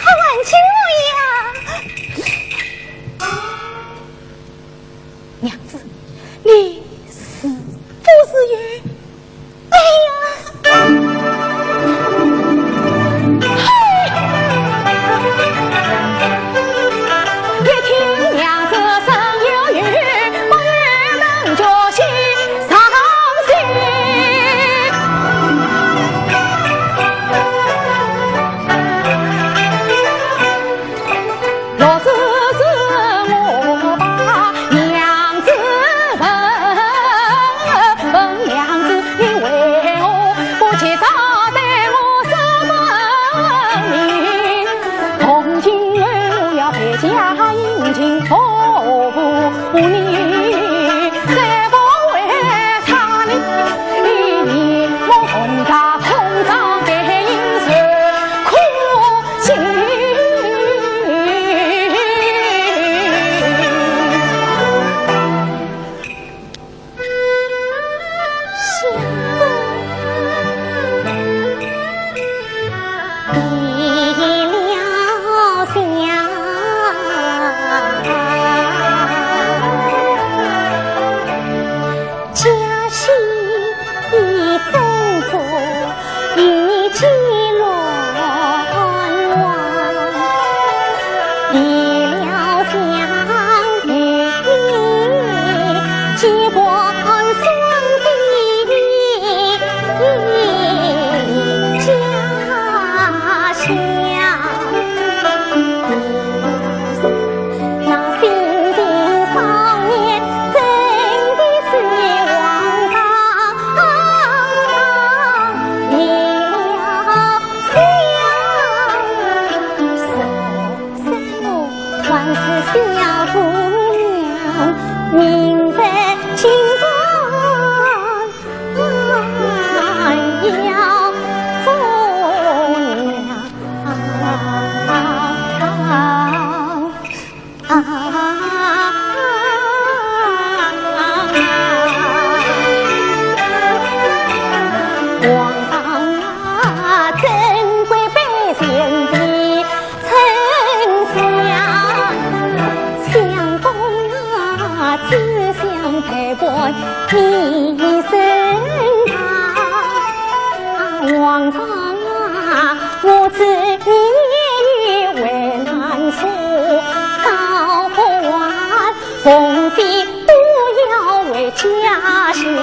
快还给我呀！ 娘子，你是不是有……哎呀！嘿！一听娘子身有孕，不由得就心伤心。 若是是我把娘子问，问娘子你为何不及早对我说分明？从今后我要倍加殷勤服务你，再不会差你，我混账空上背影受 苦心。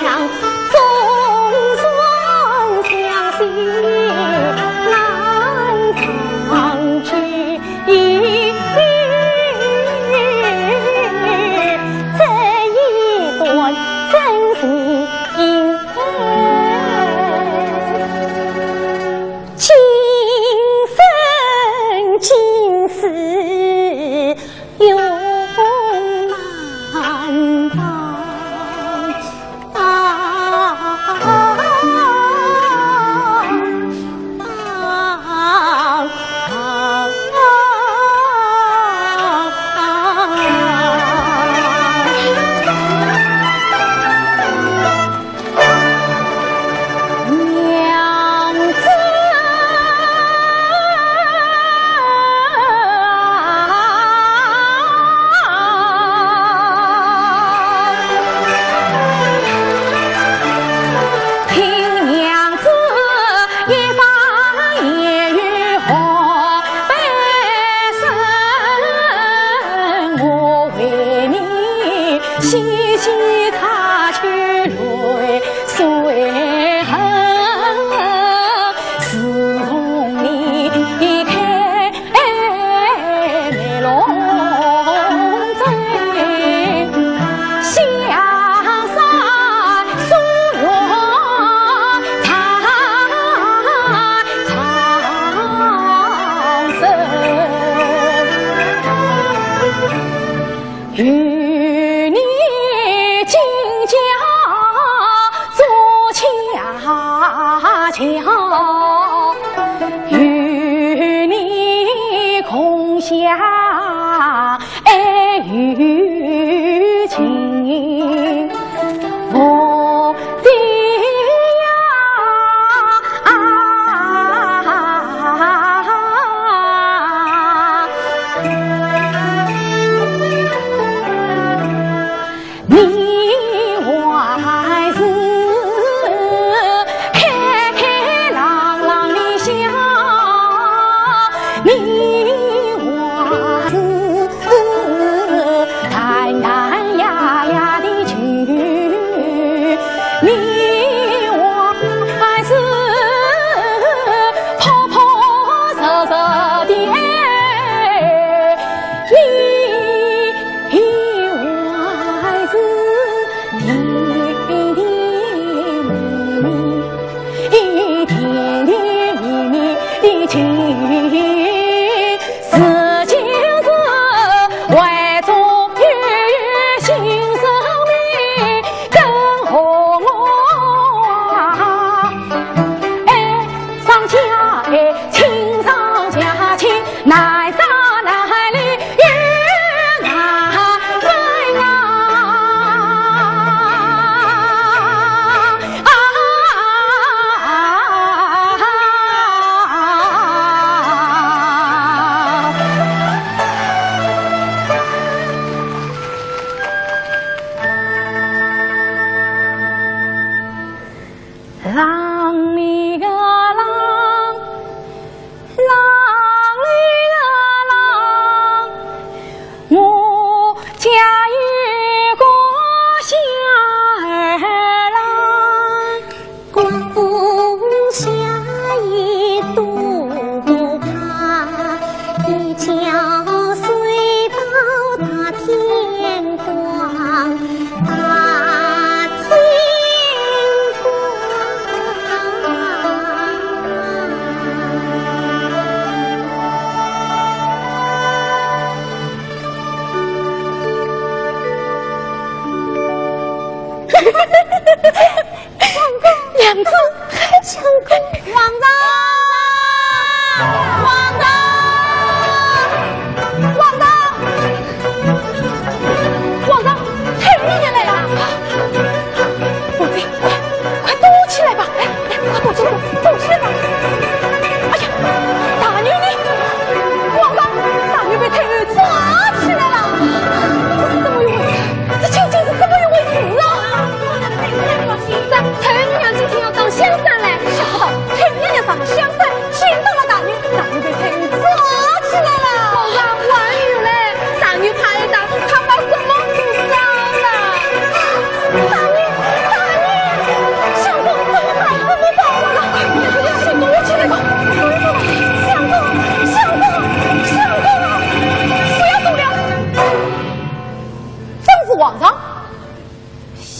相公，呀，爱与情，我这样啊。 你还是开开朗朗的笑，你还是淡淡雅雅的去，你还是朴朴实实的爱，你 还是甜甜蜜蜜，甜甜蜜蜜的情，如今是为中有心生命更和我。 哎，上家哎，亲上加亲，难上难离又难分啊！啊！ 浪里个浪，浪里个浪，我家有个小儿郎。刮风下雨都不怕，一觉睡到大天光。 大天光。相公，娘子，相公，王丈，王丈，王丈。 王丈，太后娘娘来了！宝贝，快，快躲起来吧！哎，哎，快躲起来吧，躲起来吧！哎呀，大牛呢？王丈，大牛被太后抓起来了！这是怎么一回事？这究竟是怎么一回事啊？太后娘娘今天要打香山来，想不到太后娘娘打了香山， 寻到了大牛，大牛被太后抓起来了。皇上，王牛嘞，大牛怕挨打，他把什么都忘了。大牛，大牛，相公怎么办？怎么办？相公，相公，相公，不要动了。正是皇上，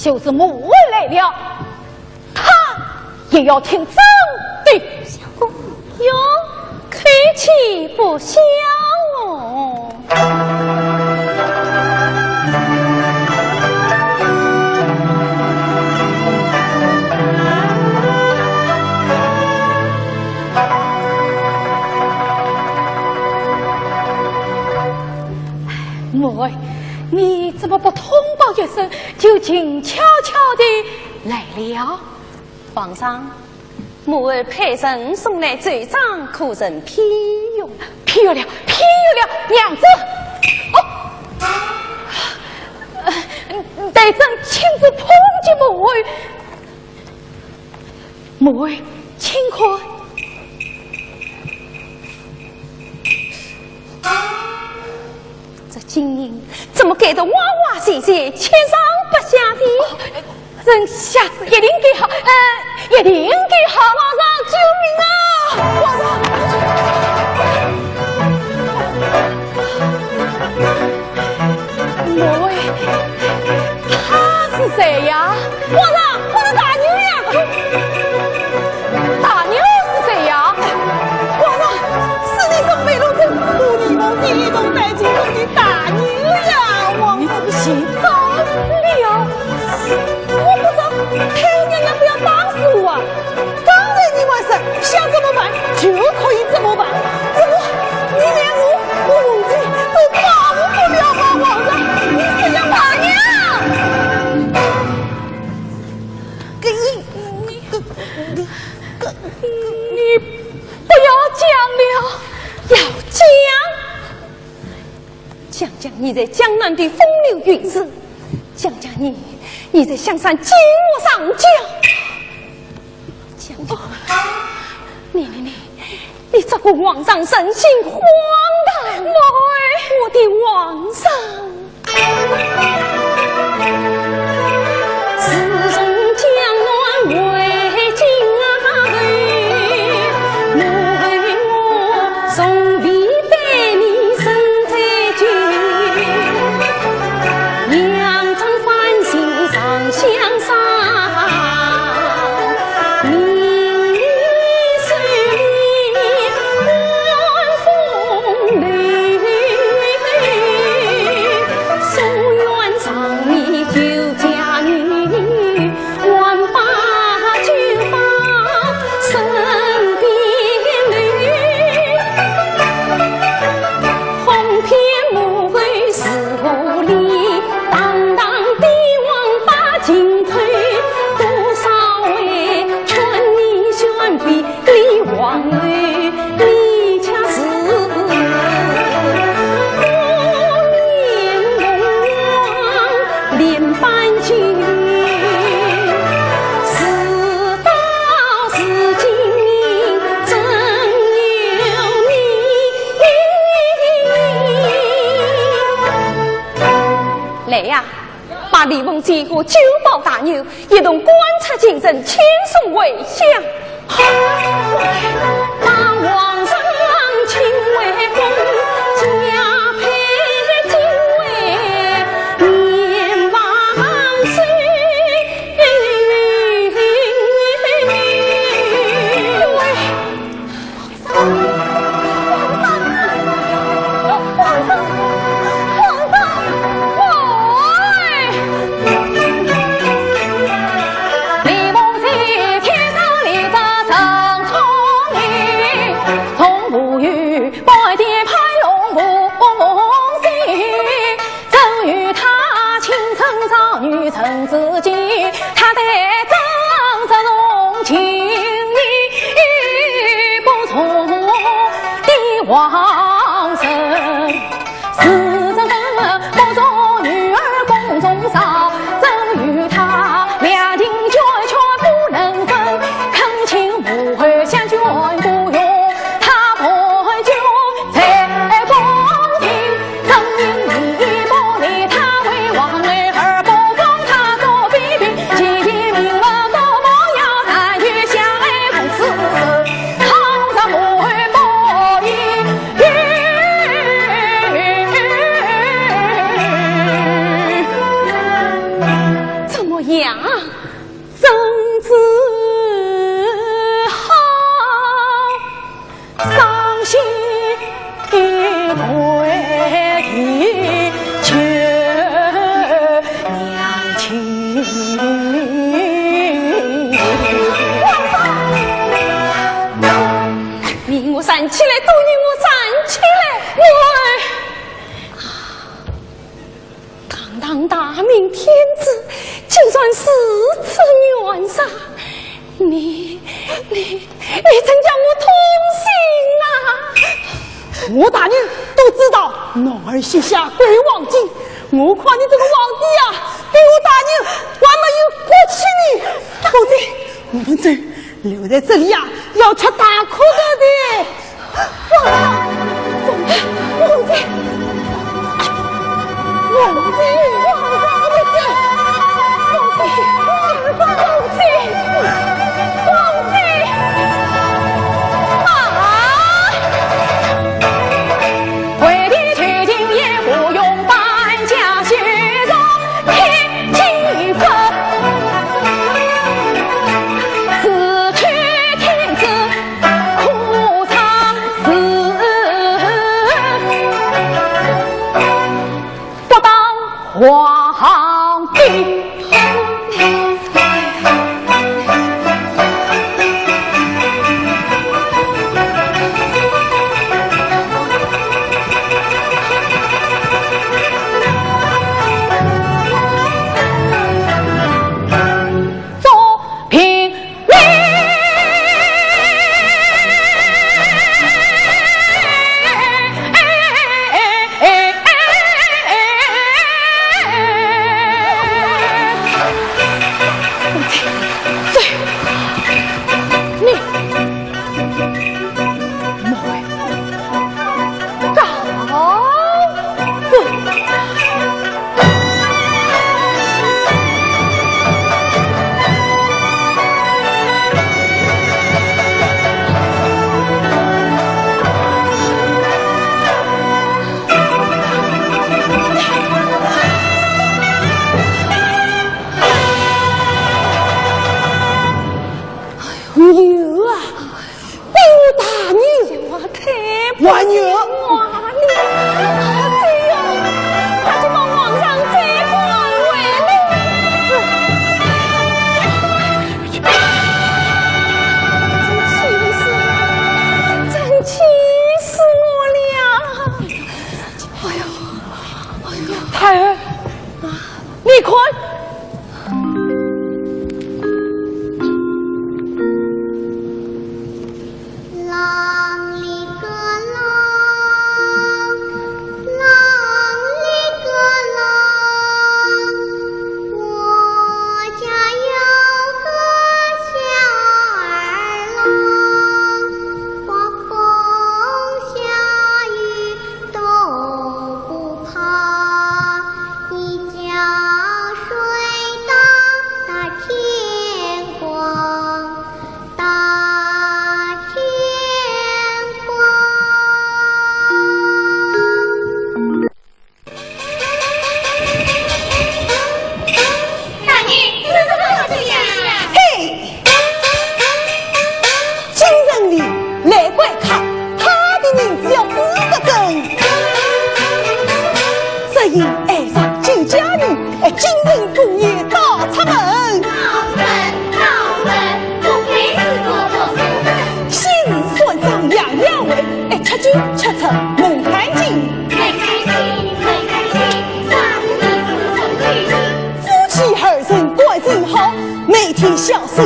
就是母后来了。 他也要听朕的。哟，口气不小哦。母后，你怎么不通报一声，就静悄悄地来了？ 皇上，母后派人送来奏章，可曾批阅？批阅了，批阅了，娘子。哦，呃，待朕亲自碰击母后。母后，请看。 这金印怎么盖得歪歪斜斜，七上八下的？哦，朕下次一定盖好，呃，一定盖好。皇上，救命啊！皇上，母后，他是谁呀？皇上，我的大牛呀！大牛是谁呀？皇上，是你从涪陵城把你们一同带进宫的大牛呀！皇上，你怎么寻着了？我不知道，太后娘娘不要打死我啊！刚才你们你不要讲了。要讲，讲讲你在江南的风流韵事，讲讲你，你在香山金屋藏娇，讲讲你，你，你，你这个皇上人心荒唐。我的皇上。 来呀， 把李凤姐和九保大牛一同赶出京城，遣送回乡。怎么样？ 你给我站起来，都给我站起来！我 堂堂大明天子，竟然如此冤杀！你，你，你真叫我痛心啊！我大人都知道，男儿膝下跪黄金，我看你这个皇帝啊，比我大人还没有骨气呢！不对，我们走，留在这里啊，要吃大苦头的。 皇上，皇上，皇上，皇上，皇上，皇上，皇上，皇上，皇上，皇上，啊！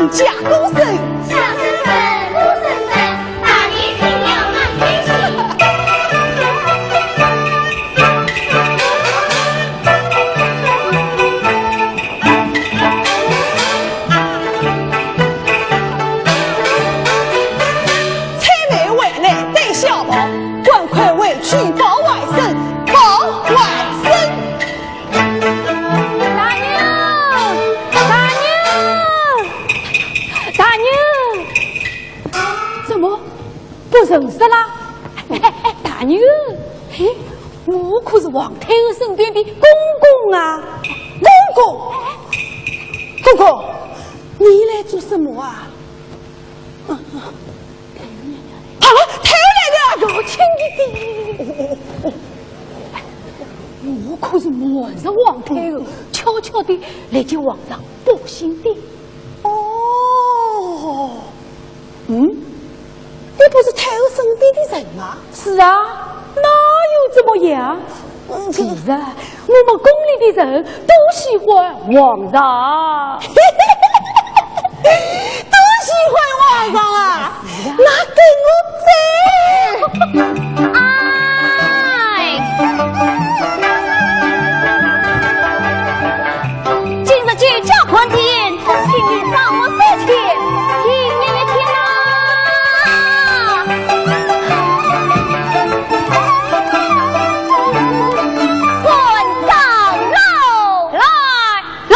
家公孙。小孙孙，顾孙孙，大年定要蛮开心。采买回来带孝袍，赶快回去报外甥，报外甥。 大娘，大娘，大娘！怎么不认识啦？哎，哎，大娘，嘿，我可是皇太后身边的公公啊。公公，公公，你来做什么啊？ 啊，太后来了！哟，亲爱的，我可是瞒着皇太后，悄悄地来见皇上报信的。哦，嗯，你不是太后身边的人吗？是啊，那又怎么样？ 其实啊，我们宫里的人都喜欢皇上。都喜欢皇上啊？那跟我走。哎，今日居家团圆，请你赏我三千，听你一听啊。 算账喽！来，来！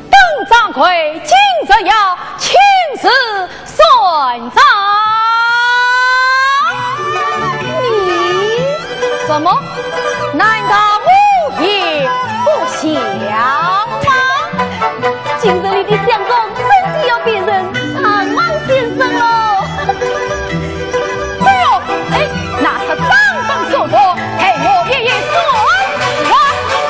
本掌柜今日要亲自算账。你什么？难道我也不孝吗？今日里的相公真的要被人看望先生喽。哎呦，哎，拿出账本数簿，待我一一算。来，是。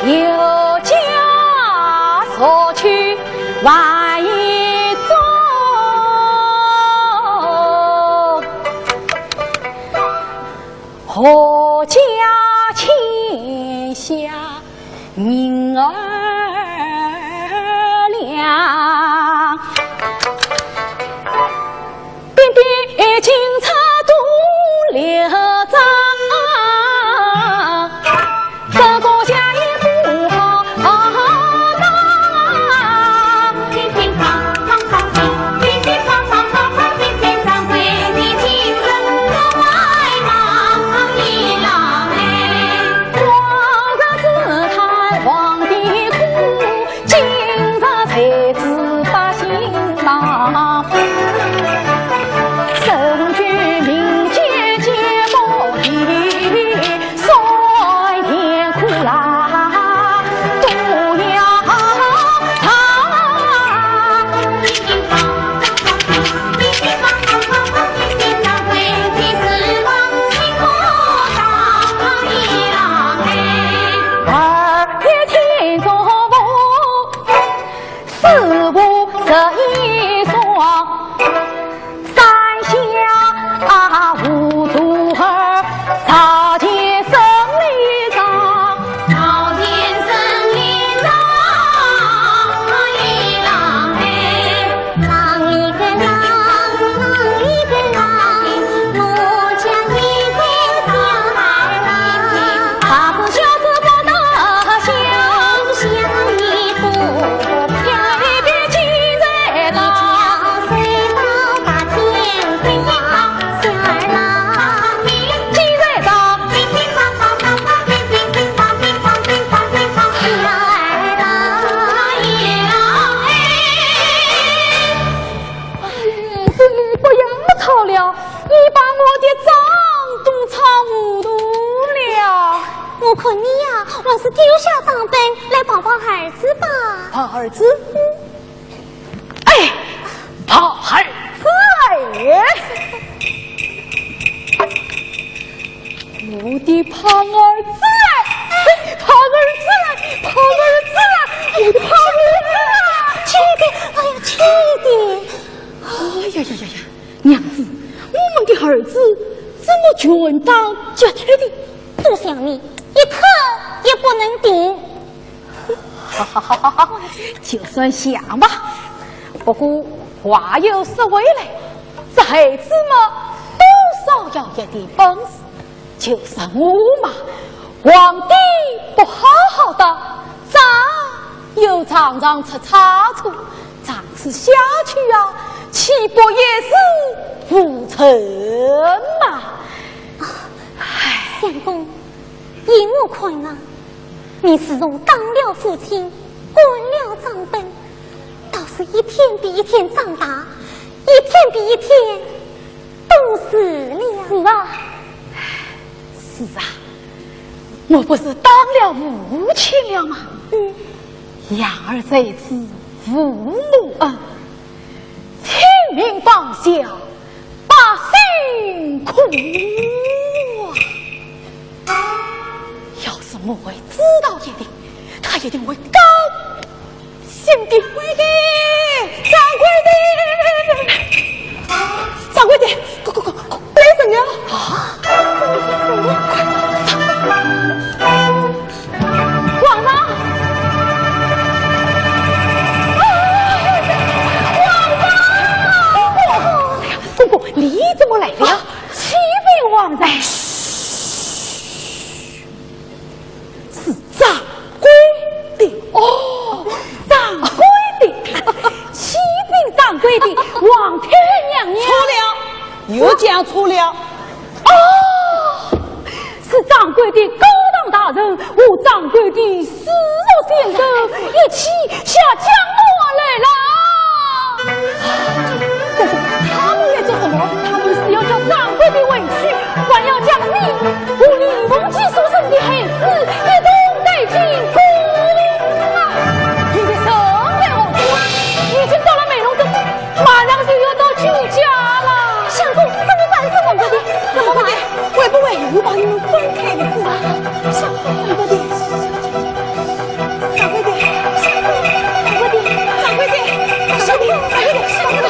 有家所去万一中，何家天下 银二两，点点金钗多六张，这个家也不好当。我看你呀，还是丢下账本来抱抱儿子吧。抱儿子？哎，抱儿子哎！我的胖儿子哎，胖儿子哎，胖儿子哎，我的胖儿子哎！轻一点，哎呀，轻一点。哎呀呀呀呀！ 娘子，我们的儿子怎么全当脚踢的？都像你，一刻也不能停。哈哈哈哈哈，就算像吧。不过话又说回来，这孩子嘛，多少要有点本事。 就说我嘛，皇帝不好好当，账又常常出差错，长此下去啊，岂不一事无成嘛？唉，相公，依我看啊，你自从当了父亲，管了账本，倒是一天比一天长大，一天比一天 懂事了。是啊，是啊，我不是当了父亲了吗？嗯。养儿在子，父母恩，亲命报效，百姓苦啊。要是我会知道一点，他一定会高 兴的。掌柜的，掌柜的，快快快快，来人呀！啊！皇上！啊！皇上！公公，你怎么来了？启禀皇上。嘘。 是掌柜的。哦，掌柜的，启禀掌柜的，皇太后娘娘。错了，又讲错了。哦，是掌柜的高堂大臣和掌柜的私塾先生一起下江南来了。公公，他们来做什么？他们是要叫掌柜的回去，还要将你 我李凤吉所生的孩子一同带进宫啊！你的身在何处？已经到了美容镇，马上就要到舅家了。相公，怎么办？怎么办？会不会又把你们分开的事啊？相公，怎么的？ 掌柜的，掌柜的，掌柜的，掌柜的，掌柜的，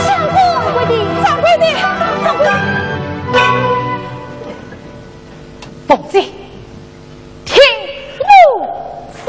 相公，掌柜的，掌柜的，掌柜的。凤姐，听我说。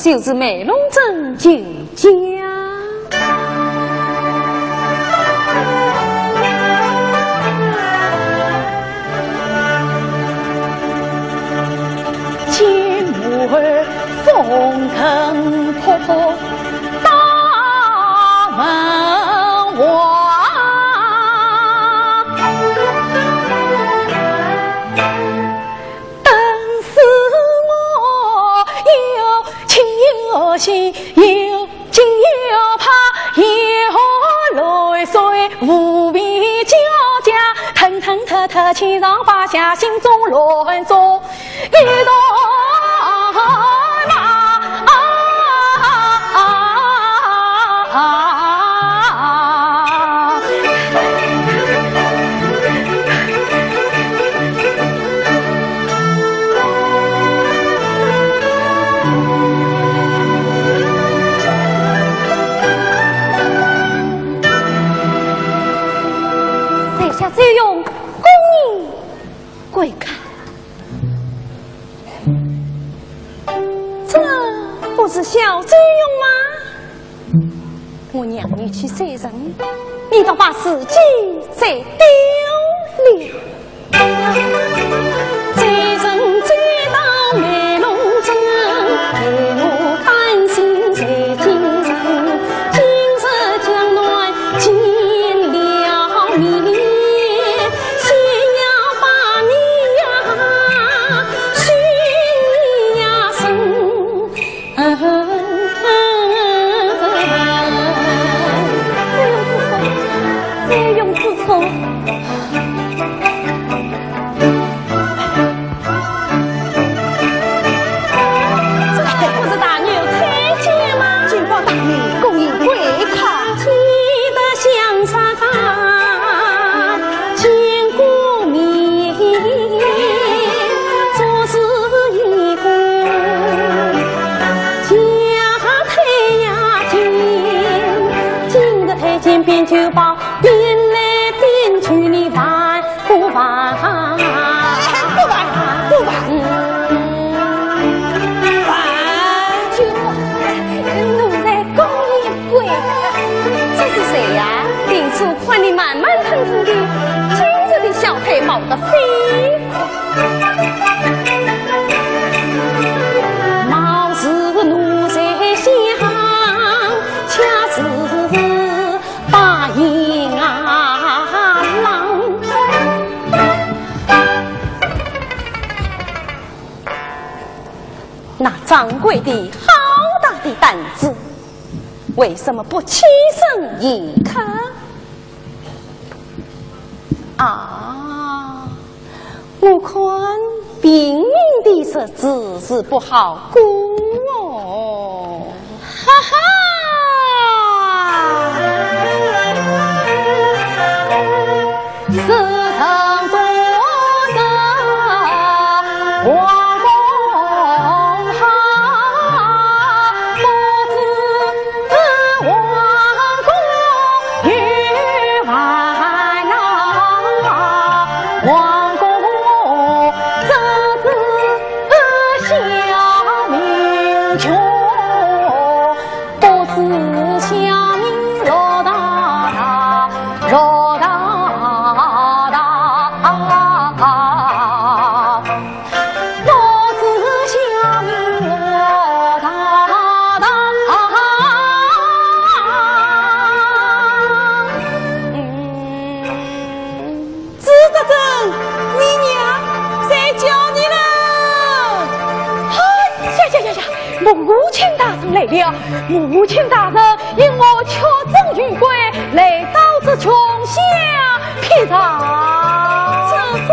就是梅龙镇舅家。见我风尘仆仆大门外。 但是我有情有义，有惊有怕，有泪水无比交加，腾腾特特千上八下，心中乱作一团麻。 在下周勇，恭迎贵客。这不是小周勇吗？ 我让你去追人，你倒把自己追丢了。追人追到梅龙镇，陪我甘心随京城。今日江南见了面，先要把你呀，寻你呀，寻 这不是大牛推荐吗？金宝大牛恭迎贵客。 不办，不办，不办。奴才恭迎贵客。这是谁呀？平素看你慢慢腾腾的，今日的小腿毛得飞。貌似奴才相像，恰似 白银啊郎。那掌柜的好大的胆子，为什么不起身迎客？啊， 我看平民的日子是不好过哦。哈哈！世上多少王公好，不知 王公有烦恼，王公只知小民穷，不知小民落大道，落大道。 朱德正，你娘在叫你呢。哎呀呀呀呀，母亲大人来了，母亲大人 因我缺诊于贵，来到这穷乡僻壤。这个。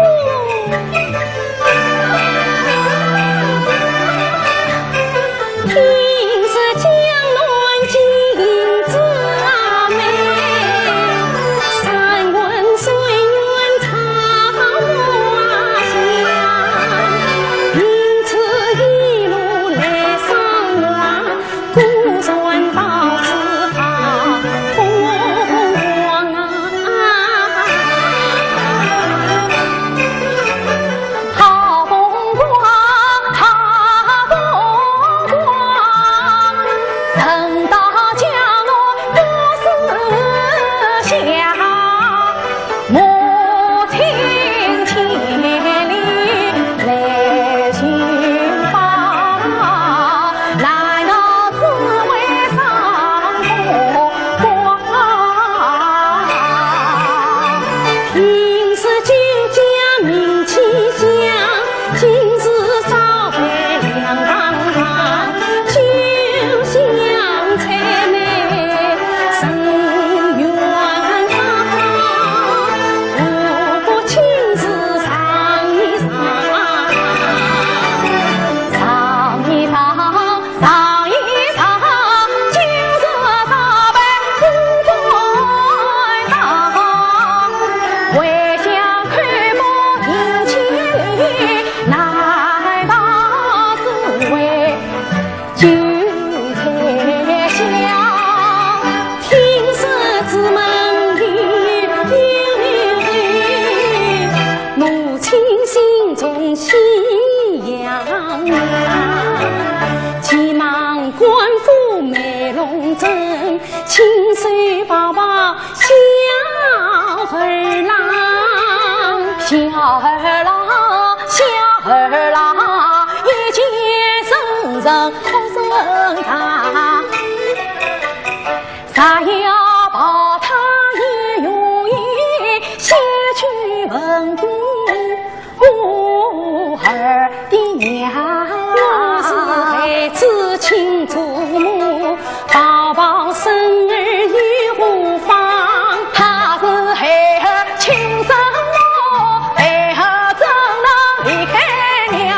亲手抱抱小二郎，小二郎，小二郎，一见深深哭声长。啥要抱他也容易，先去问过 我儿的娘。我是孩子亲祖母，抱抱孙儿又何妨？他是孩儿亲生母，孩儿怎能离开娘？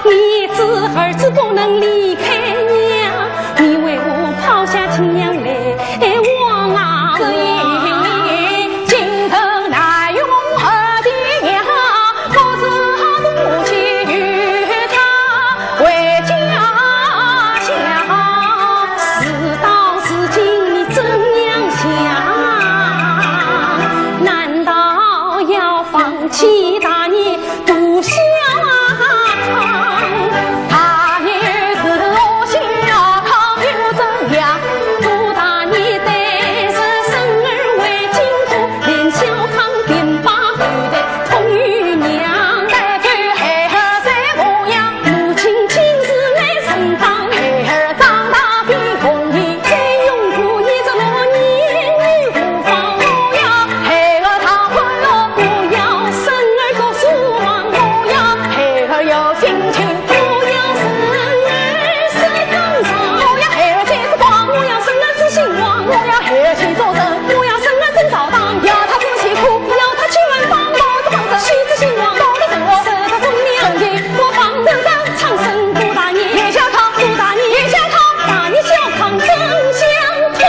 你知儿子不能离开娘，你为何抛下亲娘来 望啊望。今日难容儿的娘，我只好不去与他回家乡。事到如今，你怎样想？难道要放弃大业 独享啊，他也是我小康又怎样？做大业的是生而为辛苦，连小康并把对待同于娘。带给孩儿谁模样？母亲亲自来承担。孩儿长大比红衣，再用苦也是落年又何妨？我要 孩儿他快乐，我要孙儿读书忙，我要孩儿有心情，我要孙儿是更长，我要孩儿见时光，我要孙儿知兴亡，我要孩儿去做人，我要孙儿真找当，要他出去哭，要他去远方，我只帮着去知兴亡，我的生活，使他忠良，我帮着他唱生不打你，也笑他不打你，也笑他大业小康真相通。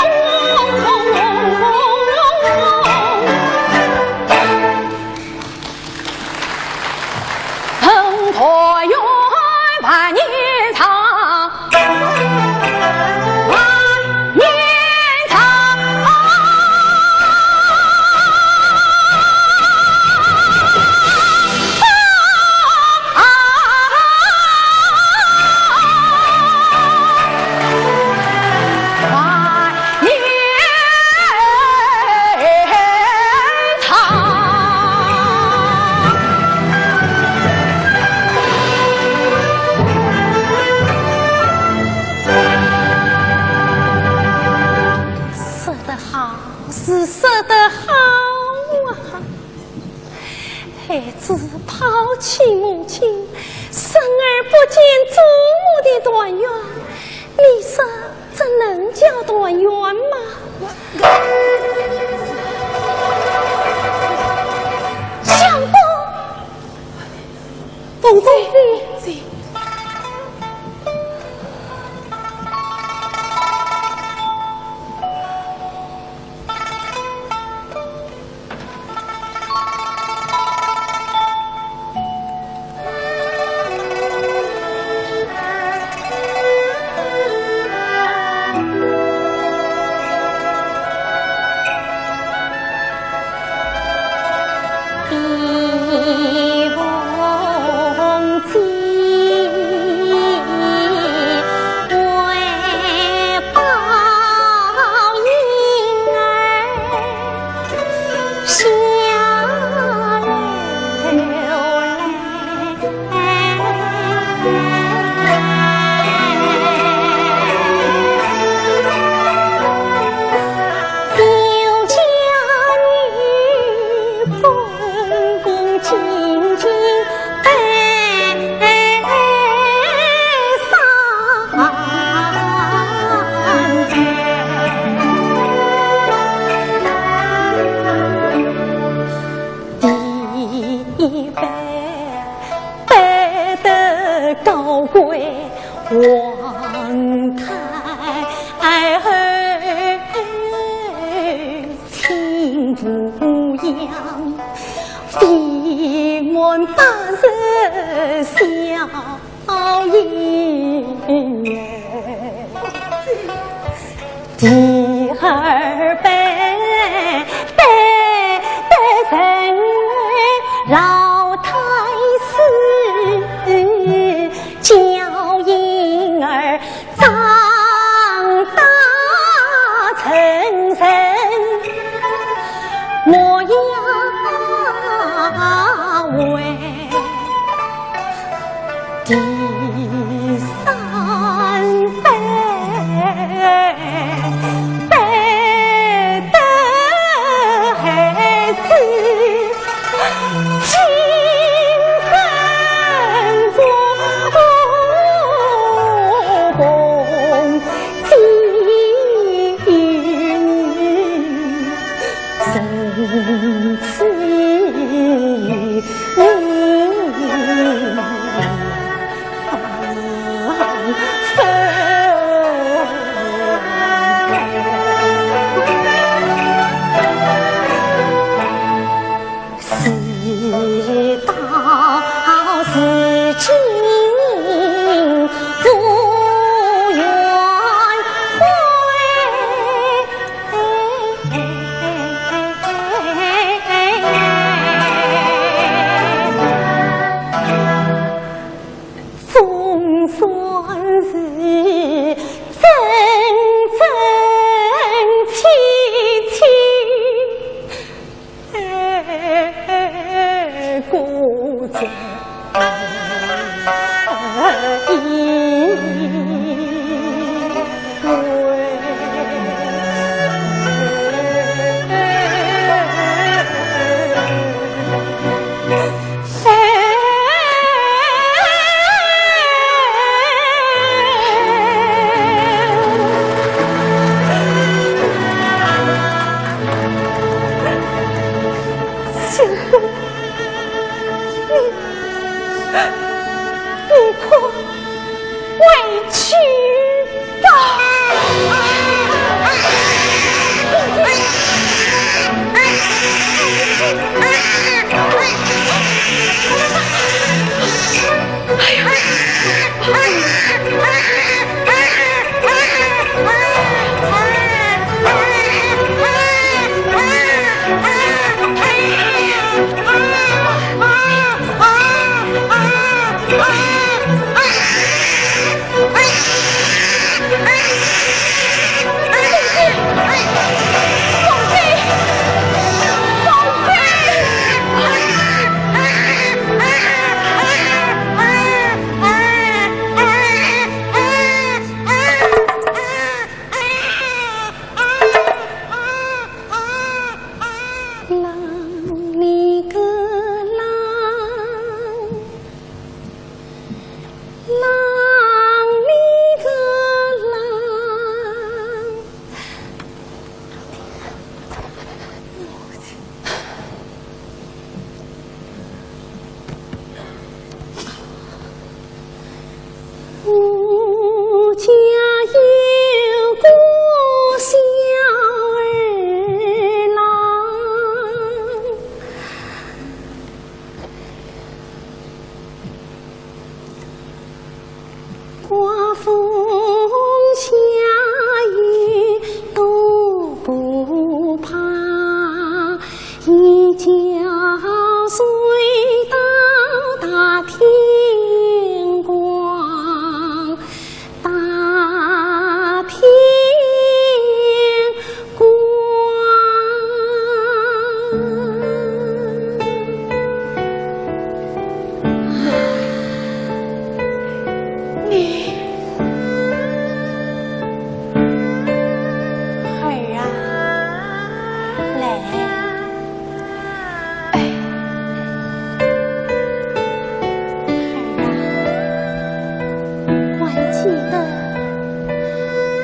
说得好，是说得好啊！ 孩子抛弃母亲，孙儿不见祖母的团圆，你说这能叫团圆吗？相公，凤姐，凤姐。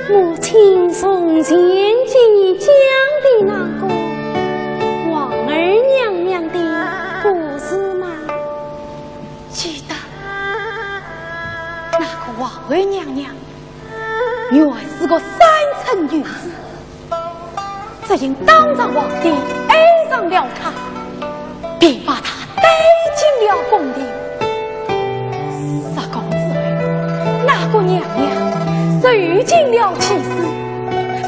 母亲从前给你讲的那个王二娘娘的故事吗？记得，那个王二娘娘原是个山村女子，只因当着皇帝爱上了她， 便把她带进了宫廷。入宫之后，那个娘娘受尽了歧视，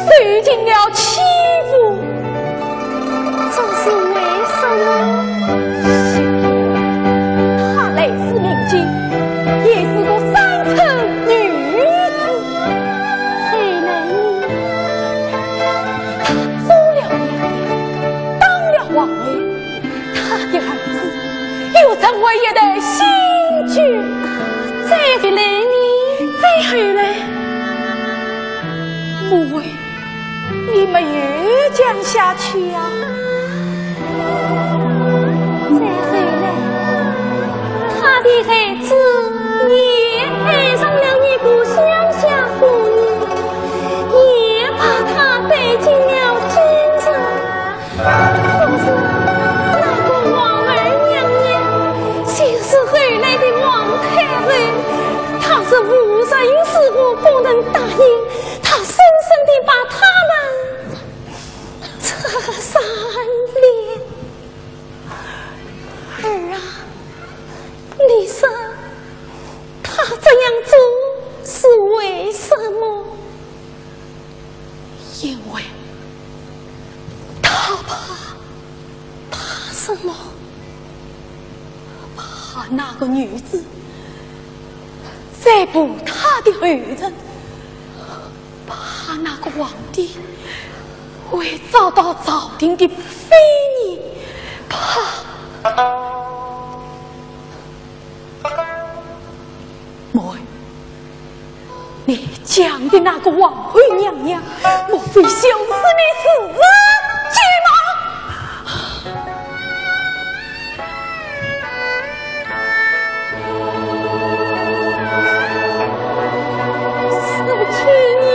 受尽了欺负。这是为什么？她来自民间，也是个山村女子。后来呢？她做了娘娘，当了皇后， 她的儿子又成为一代新君。再后来呢？再后来，母后，你没有讲下去呀？再后来，她的孩子也爱上了一个乡下姑娘，也把她带进了京城。 可是那个王二娘娘，就是后来的王太后，她是无论如何不能答应，她深深地把他们拆散了。儿啊，你说她这样做是为什么？ 因为她怕，怕什么？怕那个女子再步她的后尘，怕那个皇帝会遭到朝廷的非议，怕…… 母后，你讲的那个王后娘娘，莫非就是你自己吗？十七年，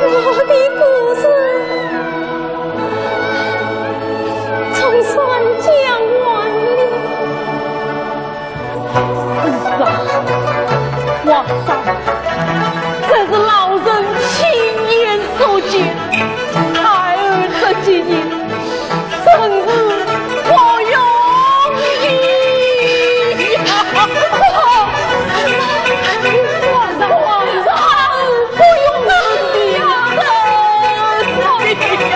我的故事 总算讲完了。是啊，皇上，这是老臣亲眼所见，太后这几年真是不容易呀。皇上，皇上， 不容易呀，不容易呀。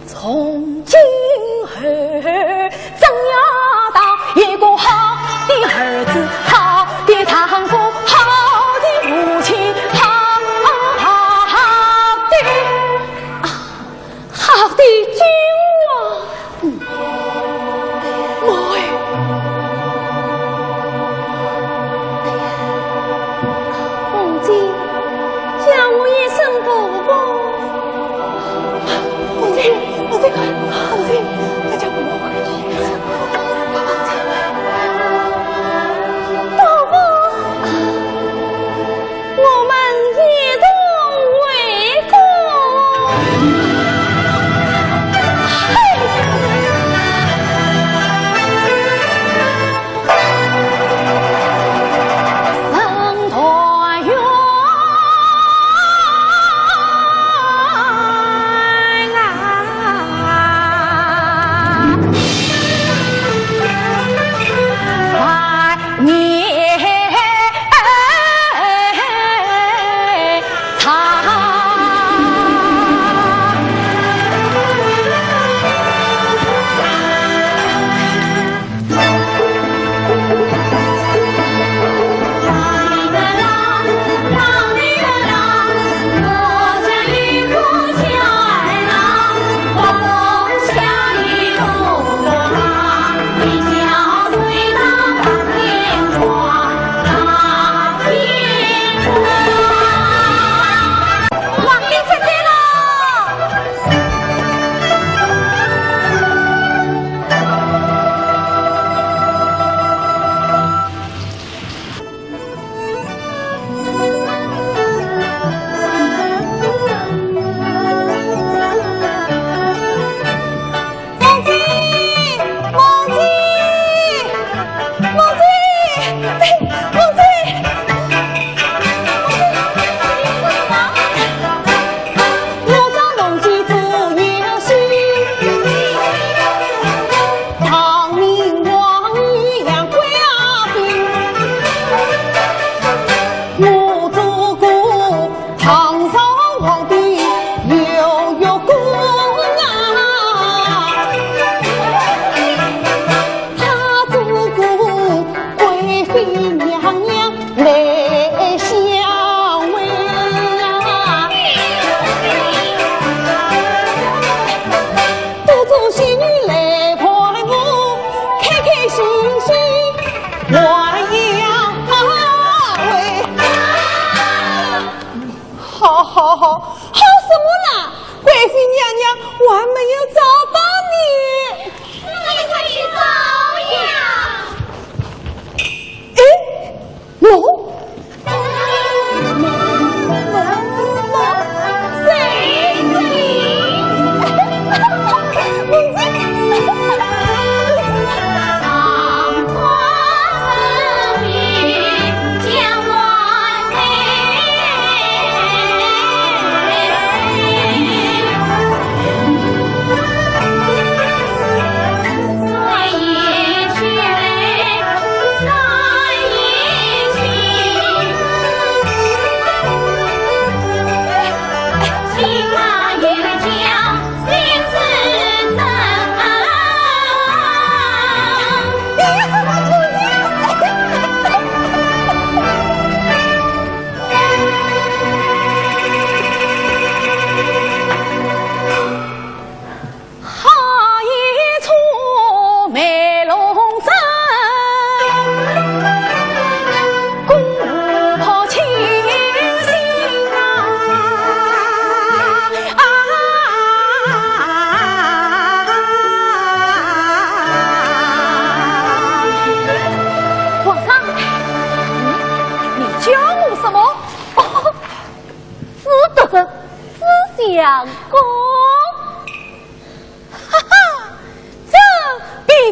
从今后，怎样当一个好的儿子，好的丈夫，好的父亲，好，好，好的，啊，好的君王。 嗯，母后。母亲，叫我一声婆婆。母亲，母亲，母亲，大家不要客气。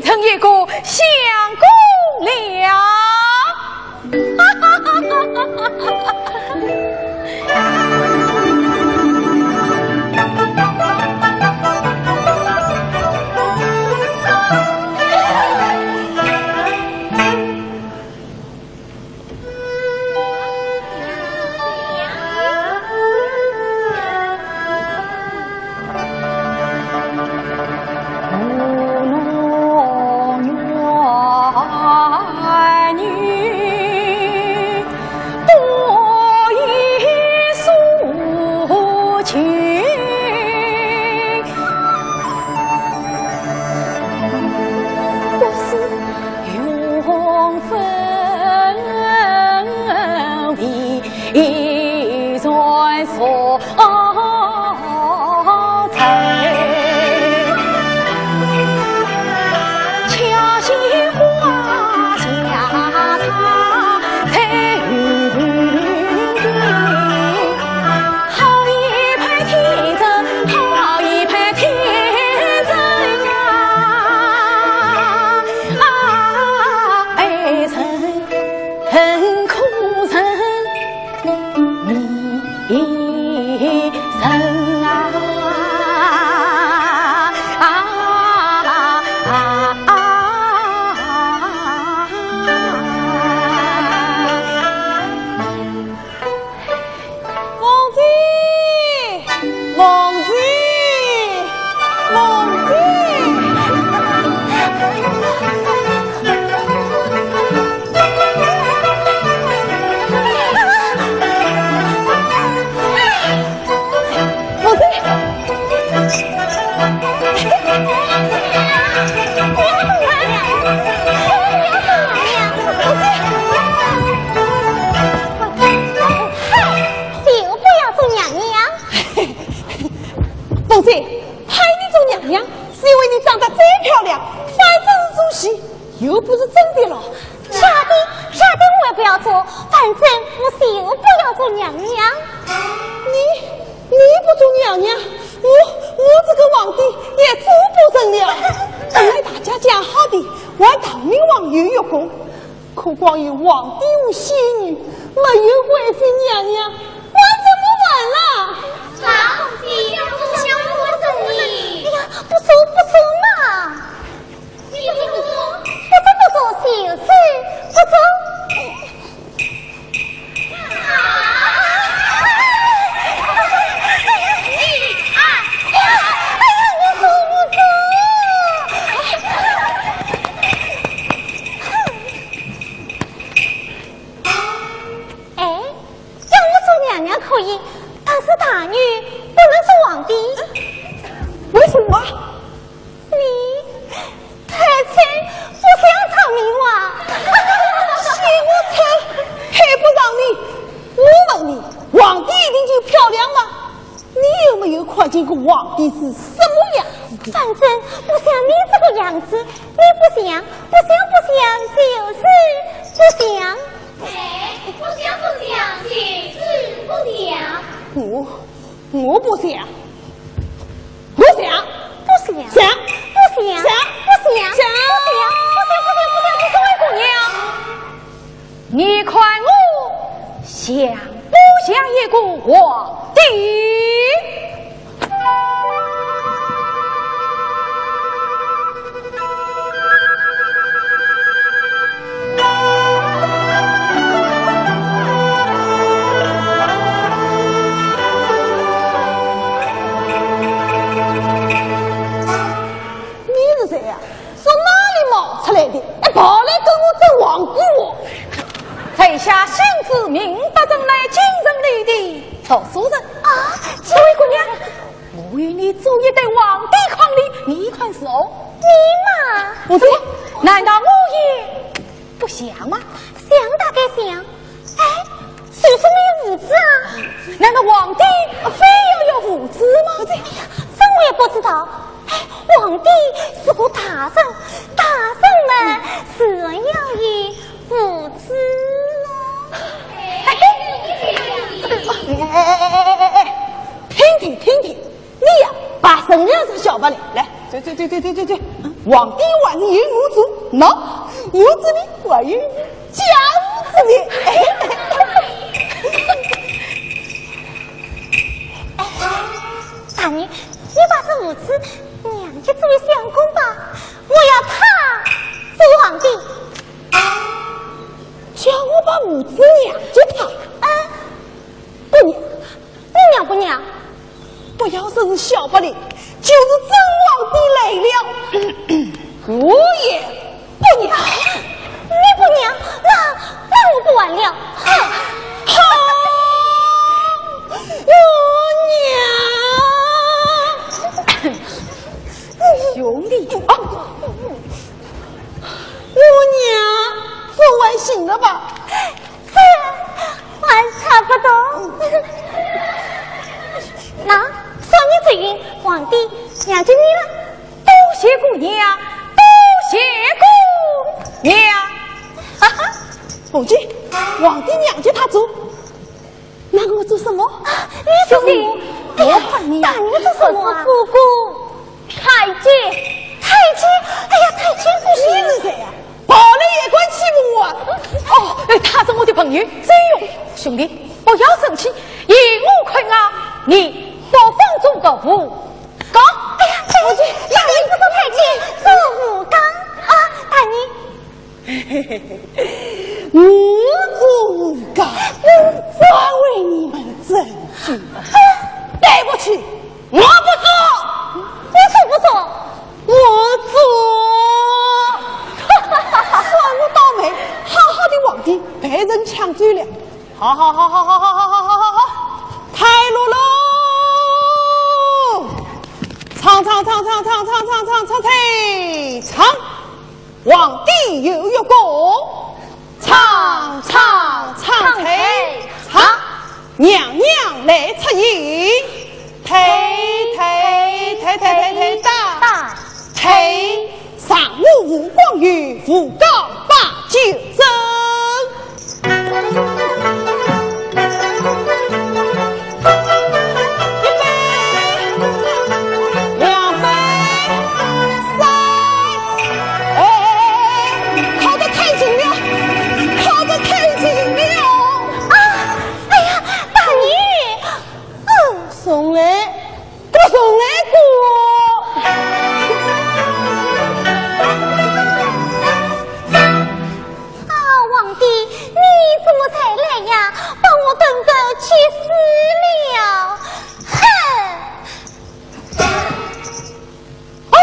成一个相公了。凤姐，派你做娘娘，是因为你长得再漂亮，反正是做戏，又不是真的了。假的，假的我也不要做，反正我就不要做娘娘。你，你不做娘娘，我，我这个皇帝也做不成了。本来大家讲好的，还唐明皇有月宫，可光有皇帝和仙女，没有贵妃娘娘，还怎么办啦？啊，你要不想做生意？哎呀，不做，不做嘛。 你不做，不做，不做，就是不做。啊！一、二、三。哎呀，我说不做。哎，让我做娘娘可以，但是大女不能做皇帝。为什么？ 你太丑，不像唐明皇。嫌我丑，配不上你。我问你，皇帝一定就漂亮吗？你有没有看见过皇帝是什么样子的？反正不像你这个样子，你不像，不像，不像，就是不像。哎，不像，不像，就是不像。我，我不像。 不像。不像。像。不像。像。不像。像。不像。不像。不像。不像。不像。姑娘，你看我像不像一个皇帝？ 你是谁呀？从哪里冒出来的？还跑来跟我争皇帝哦？在下姓朱，名德正，乃京城里的读书人。啊，这位姑娘， 我与你做一对皇帝伉俪，你看如何？你嘛！不是，难道我也不像吗？像大概像。哎，谁说没有胡子啊？难道皇帝非要有胡子吗？哎呀，这我也不知道。哎，皇帝是个大人，大人嘛，自然要有胡子咯。哎，哎，哎，哎，哎，哎，哎，听听，听听。 你呀，把剩两只小白来，来，对对对对对对对，皇帝还是有母子，喏，母子呢还有假母子呢。哎，大人，你把这母子让给这位相公吧，我要他做皇帝。叫我把母子让给他？哎，不让。你让不让？不要说是小白脸，就是真皇帝来了，我也不让。你不让，那那我不玩了。哼！好，我让。兄弟，啊，我让，总还行了吧？这还差不多。那，算你嘴硬，皇帝让给你了。多谢姑娘，多谢姑娘。哈哈，母亲，皇帝让给他做，那我做什么？你做什么？我怕你大人做什么啊？我是主公。太监。太监？哎呀，太监不行。你是谁呀？跑来也敢欺负我啊？哦，哎，他是我的朋友，曾荣。兄弟，不要生气，依我看啊，你不妨做个武刚。哎呀，太监，大人不做太监，做武刚啊，大人。我做武刚，专为你们争取。对不起，我不做。你做不做？我做。算我倒霉，好好的皇帝被人抢走了。好好好好好好好好好好好，开路喽！唱唱唱唱唱唱唱唱唱唱唱，皇帝有一个，唱唱唱唱唱，娘娘来出迎，推推推推推推打打推。 上我武刚有武告八九声。一杯，两杯，三，哎，哎，哎，哎，靠得太近了，靠得太近了。啊，哎呀，大人！嗯，松嘞。 不松来过。啊，皇帝，你怎么才来呀？把我等得急死了。哼！哦，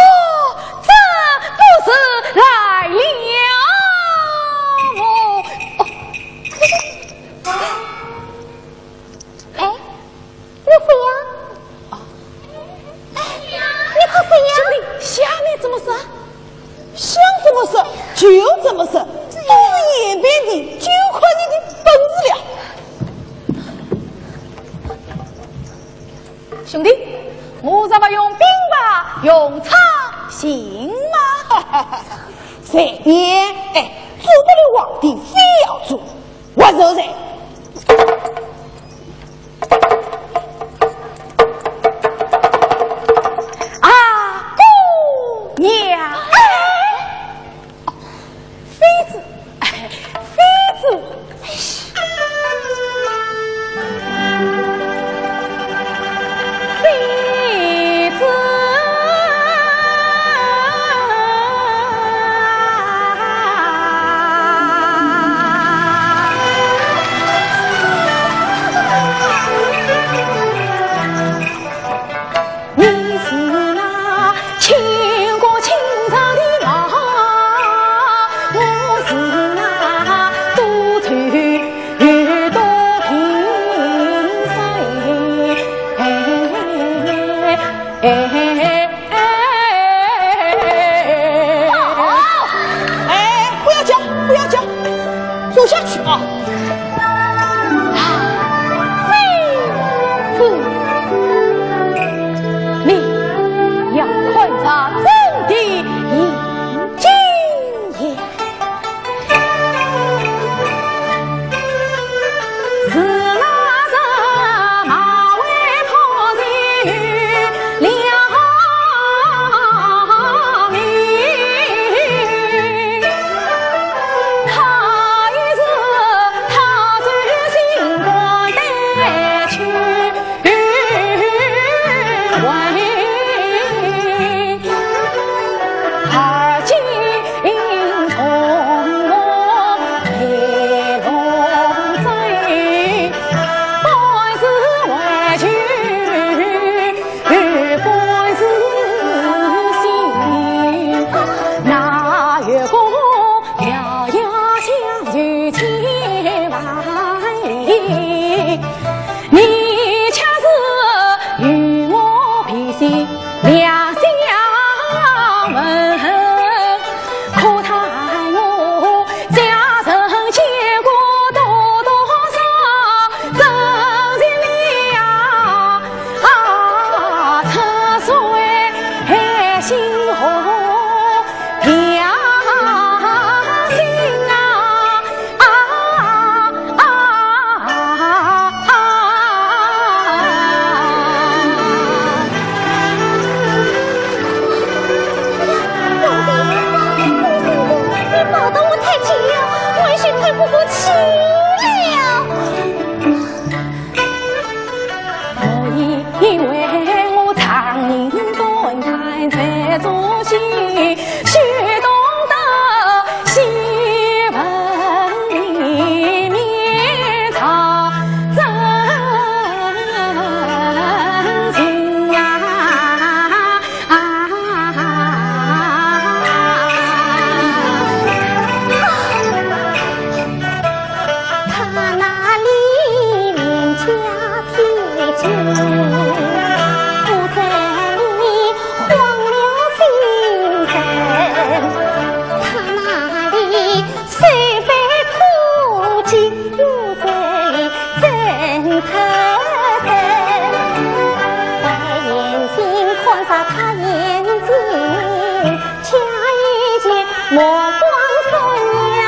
这不是来了。哦，哎， 你谁呀？哎，你可谁呀？兄弟，下面怎么说？想怎么说就怎么说，都是眼边人，就看你的本事了。兄弟，我若不用兵法，用策行吗？随便，哎，做不了皇帝，非要做。 我受罪。啊，姑娘，哎，妃子，哎，妃子，哎呀，妃子。可叹我家人千古多多少，真是你呀，啊，出水心河。 良心啊，啊，啊，啊。老弟，你抱得我太紧了，我有些透不过气了。 我以为我常年观看这座戏，须懂得戏文里面藏真情啊。 啊，他那里面家天地，不在你荒了心神。他那里 虽被苦尽，又是真可人。我眼睛看着他眼睛，加一些目光闪耀。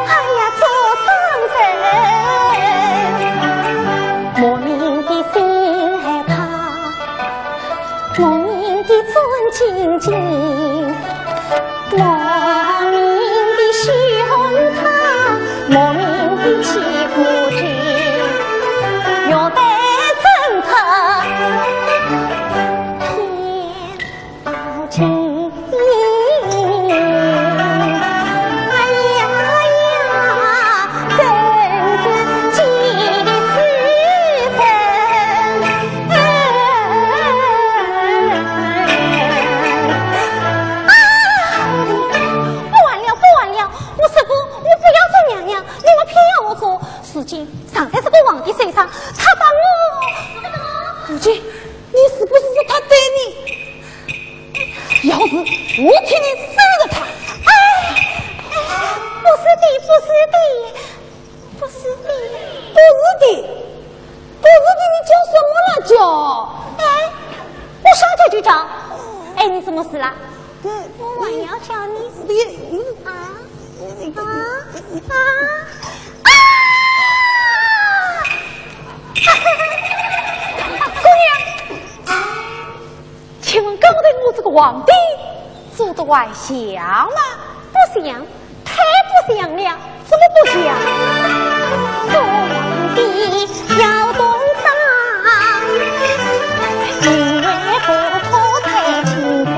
哎呀，做伤人，莫名的心害怕。 莫名的钻进进，莫名的喜欢他，莫名的起孤军，要得真可天道情。哎呀呀，真是气死人！ 啊！不玩了，不玩了！我说过，我不要做娘娘，你们偏要我做。如今伤在这个皇帝手上，他把我……如今，你是不是说他对你……要是我替你收了他……哎，哎，不是的，不是的。 不是的。不是的？不是的，你叫什么啦叫？哎，我上去就叫。哎，你什么事啦？嗯，我还要叫你。你，你，啊？你，你，啊？啊？啊！姑娘， 请问刚才我这个皇帝做得还像吗？不像，太不像了。怎么不像？做皇帝要动脑，因为不可太轻狂。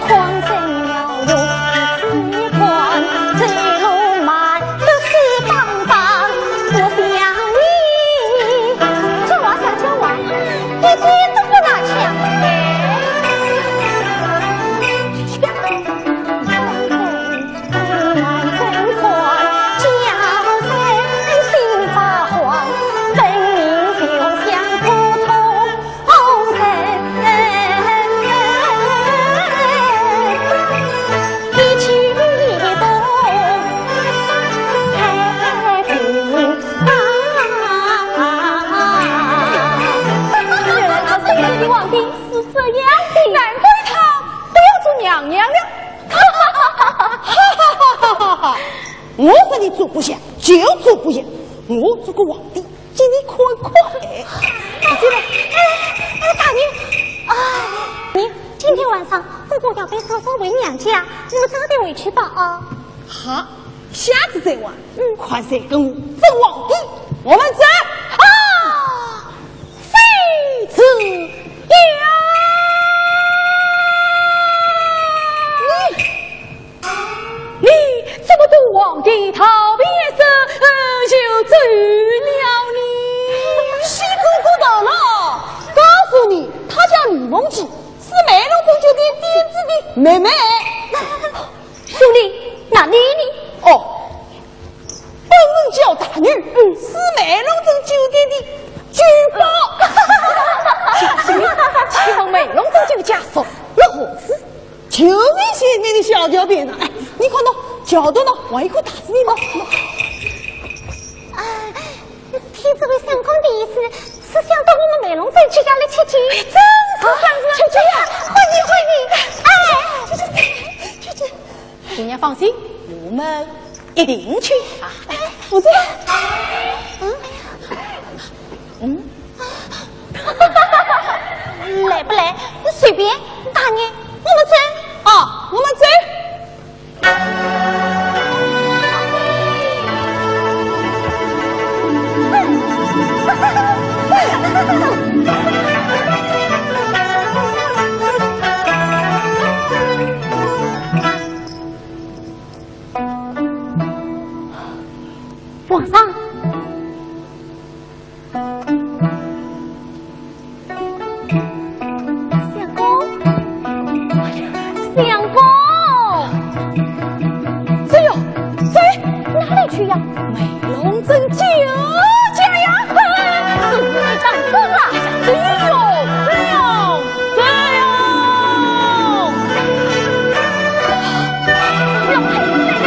狂生了我只管走路慢。 都是棒棒，不像你，这话啥叫话？一点都不拿腔。原来这个皇帝是这样的，难怪他不要做娘娘了。哈哈哈哈哈哈！我说你做不像，就做不像。我做个皇帝， 给你看看。哎，这个，哎，哎，大人，啊，你今天晚上姑姑要陪嫂嫂回娘家，你们早点回去吧，啊。好，下次再玩。嗯。快些跟我争皇帝，我们走。啊，妃子呀！你 你怎么同皇帝道别时，呃，就走了呢？西子不到了，告诉你，她叫李凤喜，是美龙镇酒店店主的妹妹。兄弟，那你呢？哦，本人叫大女，嗯，是美龙镇酒店的举报！小心，请问梅龙镇这个家属，那何事？就是前面的小桥边上，哎，你看喏，桥头喏，还有一棵大树林喏。啊，听这位相公的意思，是想到我们梅龙镇去家里吃酒。哎，真是想吃酒呀！欢迎，欢迎！哎，去去去去去。 姑娘放心，我们一定去啊。哎，不是的。嗯？嗯？来不来？随便，大爷，我们走。哦，我们走。 皇上。相公，相公。走哟，走。哪里去呀？梅龙镇酒家呀。是你敢走啊？走哟，走哟。 对哟，要开始来了。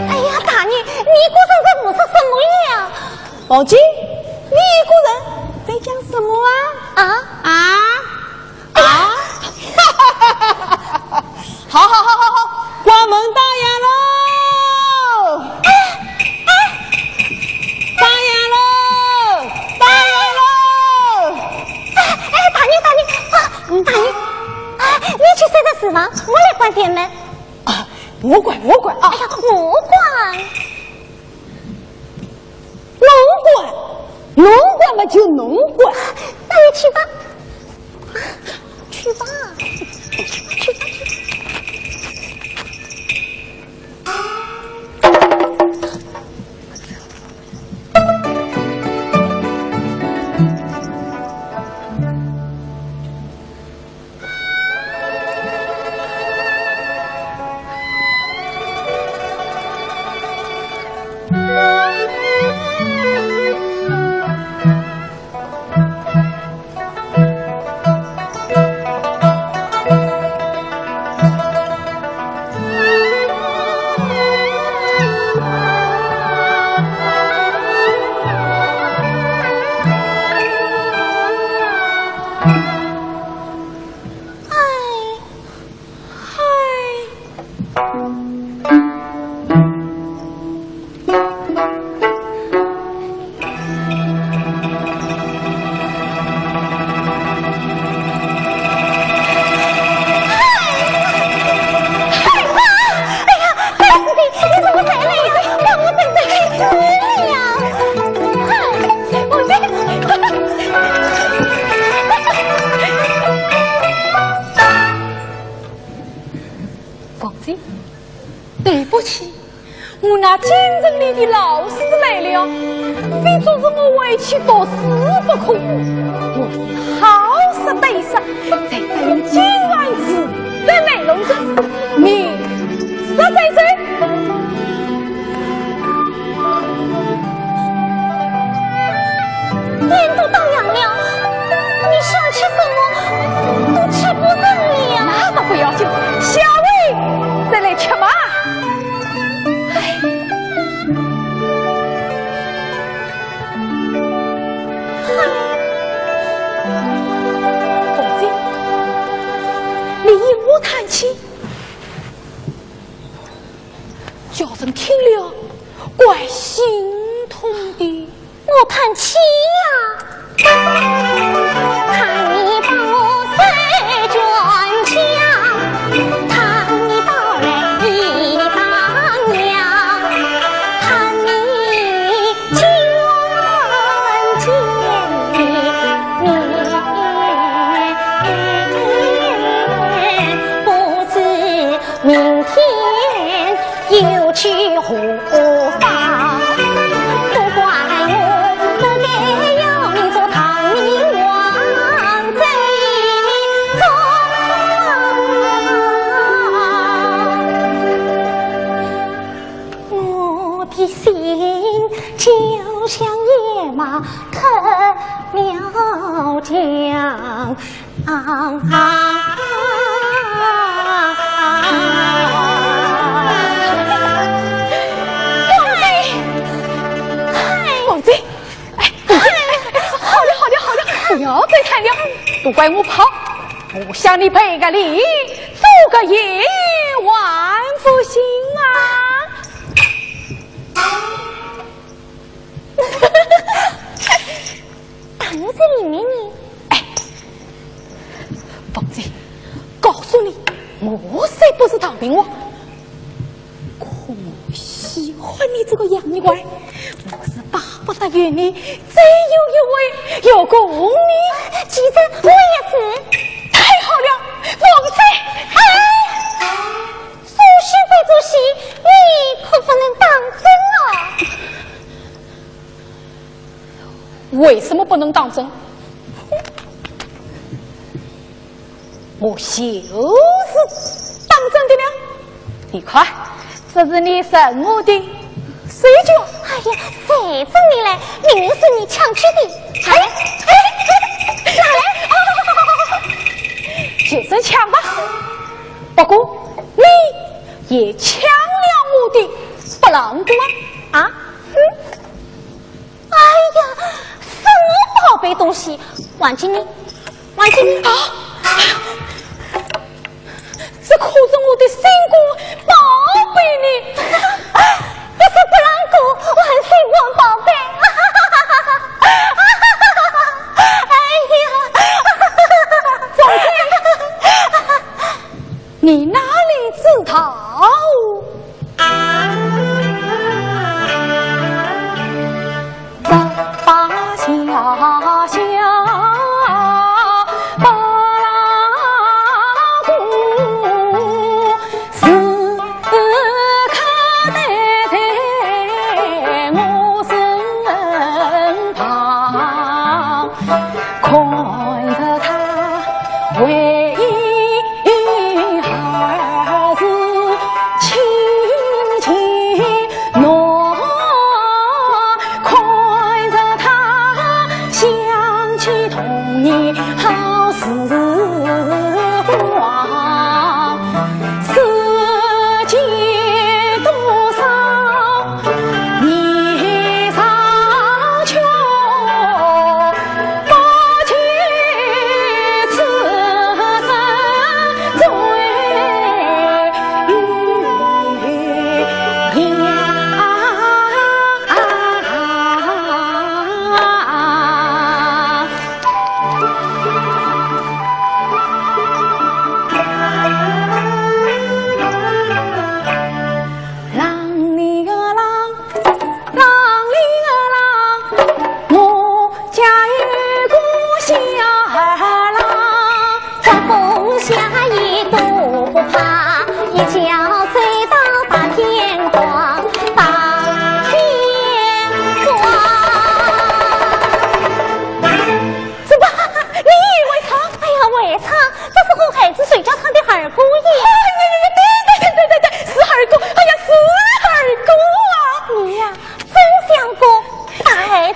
哎呀，大爷，你一个人在胡说什么呀？王姐，你一个人在讲什么啊？啊？啊？啊？好好好好好，关门大爷喽！哎，哎，大爷喽！大爷喽！哎，哎，大爷，大爷，啊，大爷，啊，你去睡在书房，我来关店门。啊，我关，我关啊。哎呀，我关。侬关，侬关嘛就侬关。那你去吧，去吧，去吧，去吧。嗨。哎呀，该死的，你怎么才来呀？把我整得累死了呀！嗨，我这……凤姐，对不起，我那京城里的老师来了，非阻止我回去读书不可。我是好色歹色，才答应今晚住在内楼上，你说对不对？ 天都当亮了，你想吃什么都吃不成了。那倒不要紧，下回再来吃吧。哎。凤姐，你因我叹气， 叫人听了怪心痛的。我叹气呀。凤姐，哎，凤姐，哎，好了，好了，好了，不要再谈了，都怪我不好，不想你赔个礼，做个揖，还不行啊？ 当然是你呢。哎，凤姐，告诉你，我虽不是唐平王，可我喜欢你这个杨员外，我是巴不得有你这样一位要供你。其实我也是。太好了，凤姐！哎，苏州贵族戏，你可不能当真哦。 为什么不能当真？我就是当真的了。你看，这是你认我的手绢。哎呀，谁准你来？明明是你抢去的。哎，哎，拿来！就是抢吧。不过，你也抢了我的拨浪鼓啊！啊？嗯。 哎呀，什么宝贝东西？还给你，还给你。啊！这可是我的心肝宝贝呢。不是拨浪鼓，还是我宝贝。哎呀！凤姐，你哪里知道？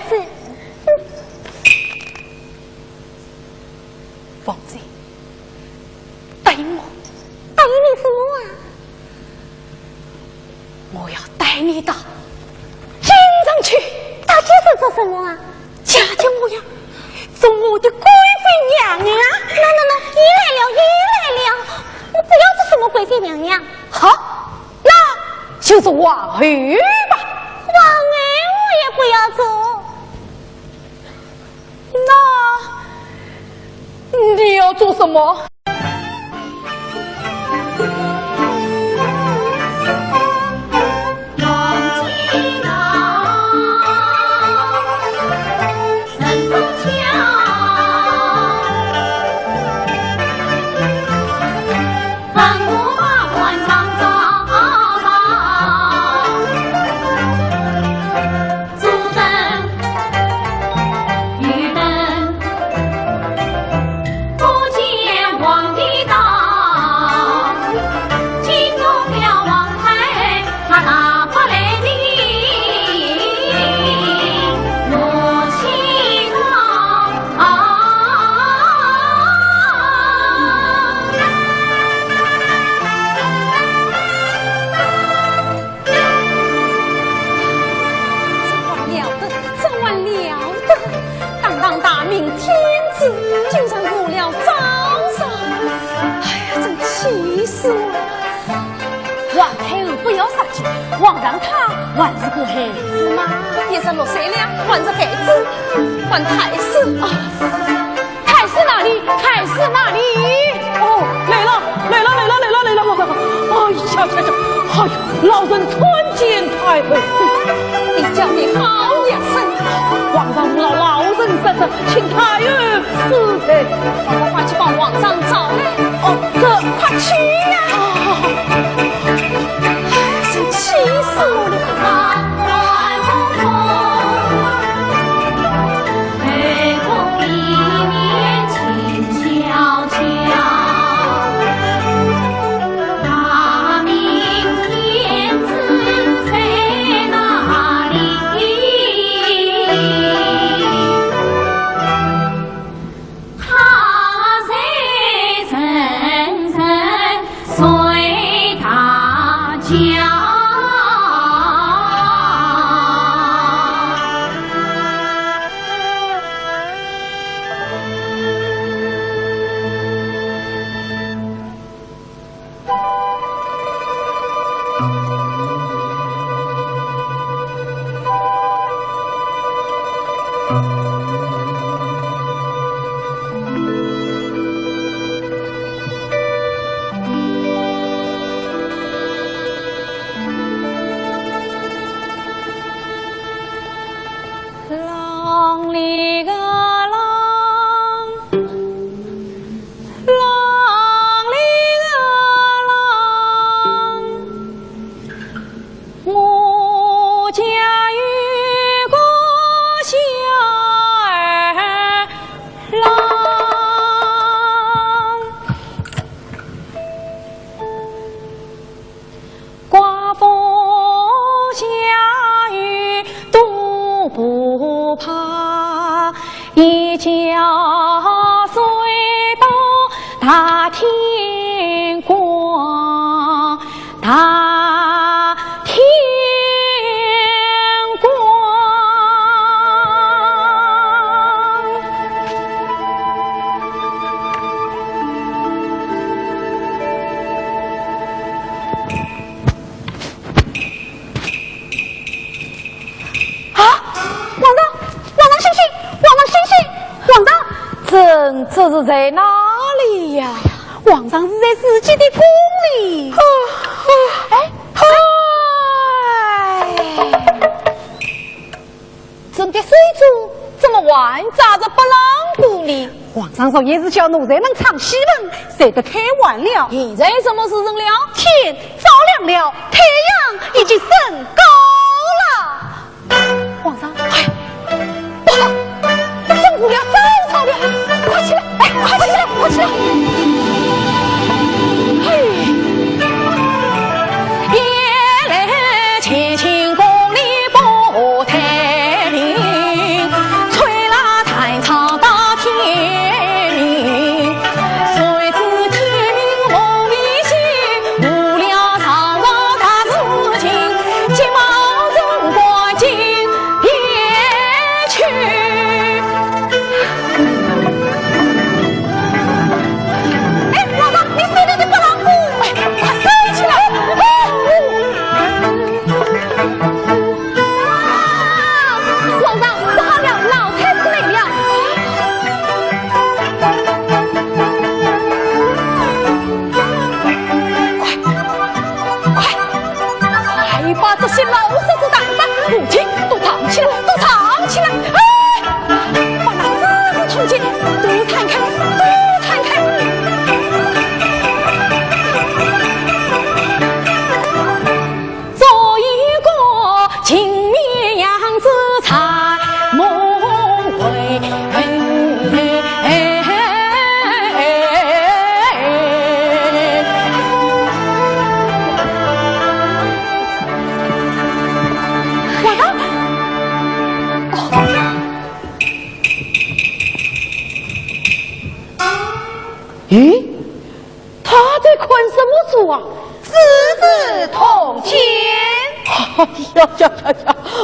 是。王姐，答应我。答应你什么啊？我要带你到京城去。到京城做什么啊？嫁给我呀，做我的贵妃娘娘。那那那，又来了，又来了！我不要做什么贵妃娘娘。好，那就做皇后吧。皇后我也不要做。那你要做什么？这还了得，这还了得！堂堂大明天子，竟然误了朝朝。哎呀，真气死我了！皇太后不要杀气，皇上他还是个孩子嘛。也是六岁了，还是孩子，还太师啊。 太师哪里？太师哪里？哦，来了，来了，来了，来了，来了，来了！哎呀，呀呀，哎呦，老臣参见太后。你叫的好一声，皇上是老，老臣失职，请太后恕罪。快快快去帮皇上找来。哦，这快去呀！哎，真气死我了！啊，皇上，皇上醒醒，皇上醒醒，皇上！朕这是在哪里呀？皇上是在自己的宫里。啊，啊，哎，哎。 朕的水珠怎么还扎在拨浪鼓里？皇上昨夜是叫奴才们唱戏文，才得太晚了。现在什么时辰了？天早亮了，太阳已经升高了。皇上，哎，不好，朕鼓了，早朝了，快起来！ 哎，快起来，快起来！嘿。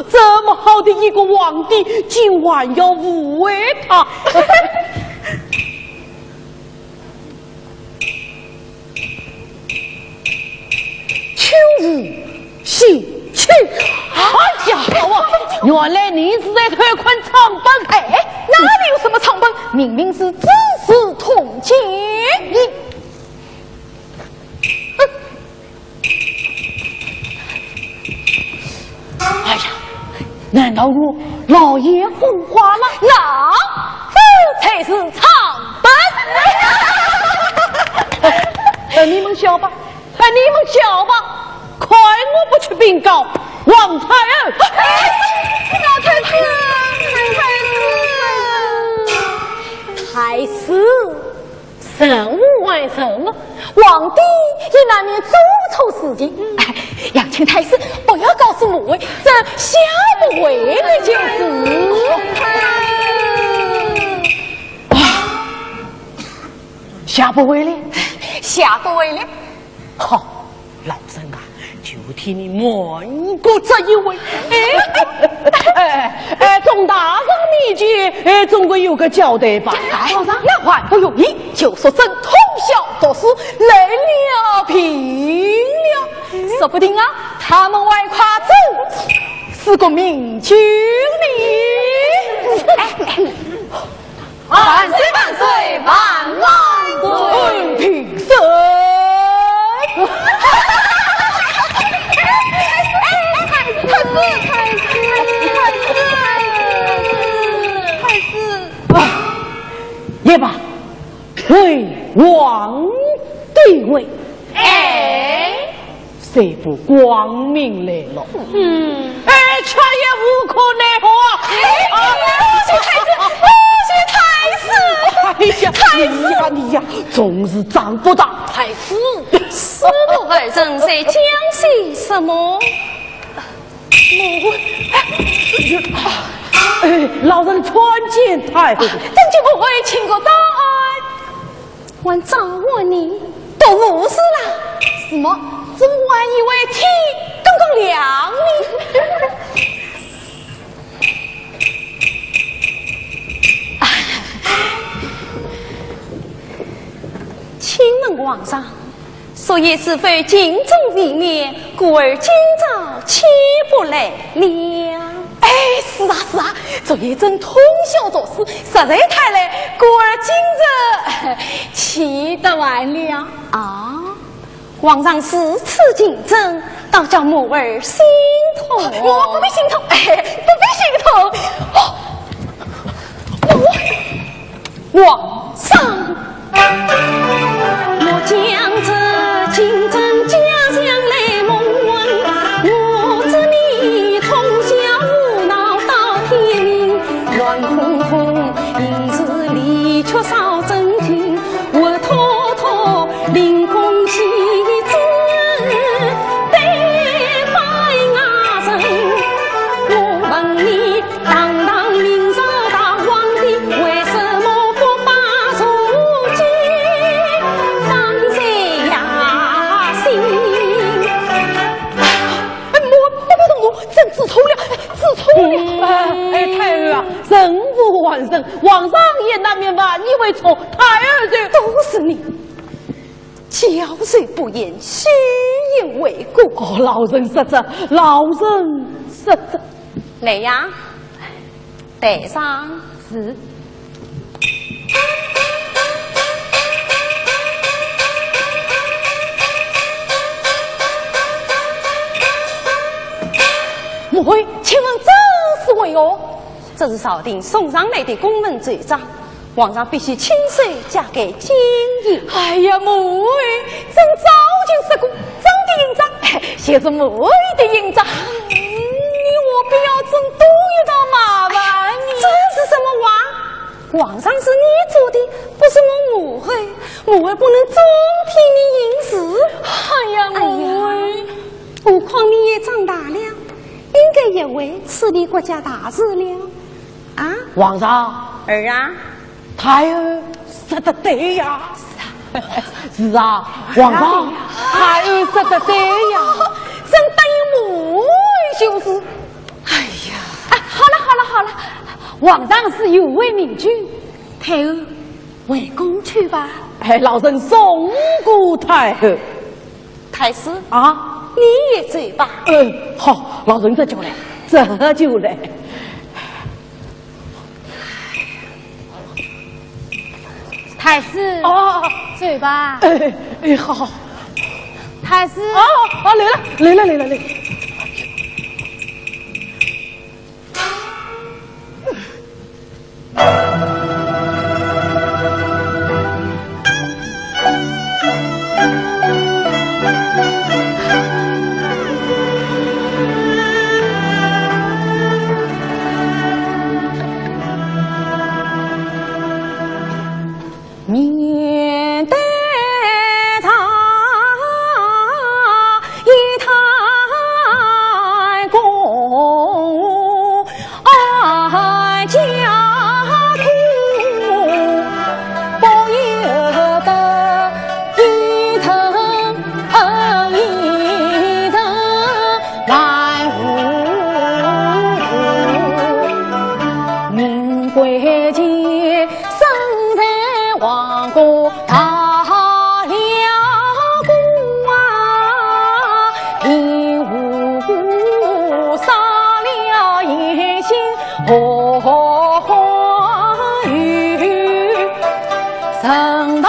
这么好的一个皇帝，竟还要误会他。秋无心去。哎呀，好啊，原来你是在偷看账本。哎，哪里有什么账本？明明是字字通鉴。你，哼。 哎呀，难道我老爷昏花了？那，这才是账本。呃，你们笑吧，哎，你们笑吧，看我不去禀告王太后。老太师，太师，太师。 什么还什么？皇帝也难免做错事情。哎，杨青太师，不要告诉母后这下不为的件事。啊，下不为了？下不为了。 好，老身啊，就替你瞒过这一回。哎，哎，哎，众大人面前，哎，总归有个交代吧。哎，皇上，那还不容易，就说朕通晓读书，来了病了，说不定啊，他们还夸朕是个明君呢。哎，哎， 万岁万岁万万岁！平身。太师，太师，太师，太师，太师。啊，也罢，退皇帝位。哎。 这不光明来了。嗯。哎，却也无可奈何啊！哎，啊，老太师，老太师！哎呀，太师！你呀，你呀，总是长不大。太师，师徒二人在讲些什么？母后，哎，老臣参见太后。参见母后，请过招安。 还召唤你，都无事啦？什么？怎么还以为天刚刚亮呢？请问皇上，昨夜是否禁中未免，故而今朝起不来了？ 哎，是啊，是啊，昨夜朕通宵作诗，实在太累，故而今日起得晚了。啊，皇上如此敬朕，倒叫母儿心痛。我不必心痛，哎，不必心痛。哦，我 皇上。我将这金针甲上来蒙问，我知你通宵胡闹到天明，乱哄哄，因是离却少正经，活脱脱凌空起子，对白外人，我问你， 堂堂明朝大皇帝，为什么不把茶几放在呀心？哎，我，我不懂，我真知错了，哎，知错了。嗯，哎，哎，太后啊，人无完人，皇上也难免犯一回错，太后就，都是你。 教谁不严，虚言为过。哦，老臣失责，老臣失责。来呀，带上。是。母后，请问这是为何？这是朝廷送上来的公文奏章。 皇上必须亲手交给金印。哎呀，母后，朕早就说过，朕的印章，就是母后的印章。嗯，你何必要朕多一道麻烦呢？这是什么话？皇上是你做的，不是我母后，母后不能总替你行事。哎呀，母后，哎呀，何况你也长大了，应该也会处理国家大事了。啊？皇上。儿啊。 太后说得对呀。是啊，皇上，太后说得对呀。朕答应母后就是。哎皇上是有违明君，太后回宫去吧。哎，老臣送过太后。太师啊，你也走吧。嗯，好，老臣这就来，这就来。太师，哦，走吧。哎，哎，好。太师，哦，哦，来了，来了，来了，来了。 面对着一太公，哀家苦不由得，一人一人来无助。明贵姐 身在王宫大了官啊，平无故杀了一心何由？陈大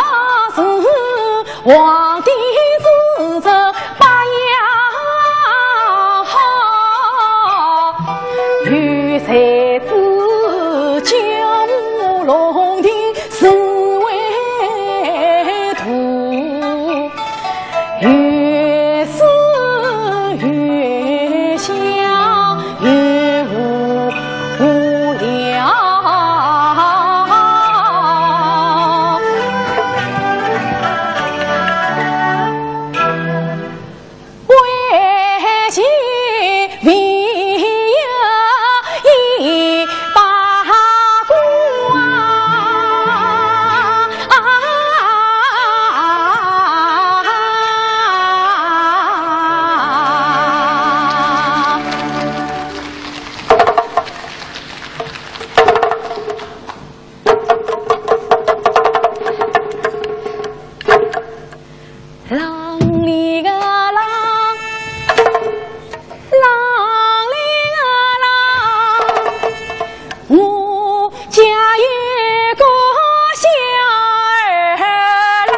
是皇帝之子，八呀 有才子，九龙亭是为徒，有诗有香有无聊。 啷哩个啷，啷哩个啷，我家有个小儿郎。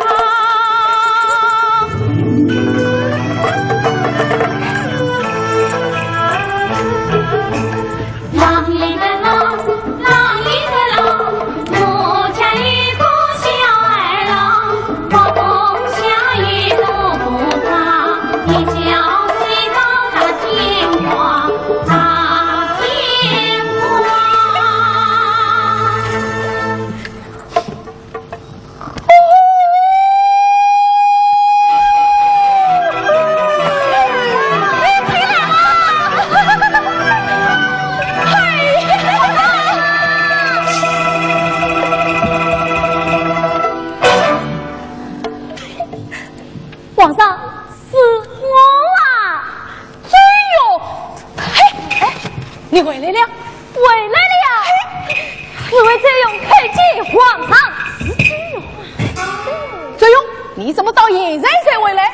啷哩个啷，啷哩个啷，我家有个小儿郎，我冬下有个婆婆，一觉睡到大天光，大天光。 皇上，是我啊，周瑜。嘿，哎，你回来了？回来了呀。嘿，侍卫周瑜叩见皇上。周瑜，你怎么到现在才回来？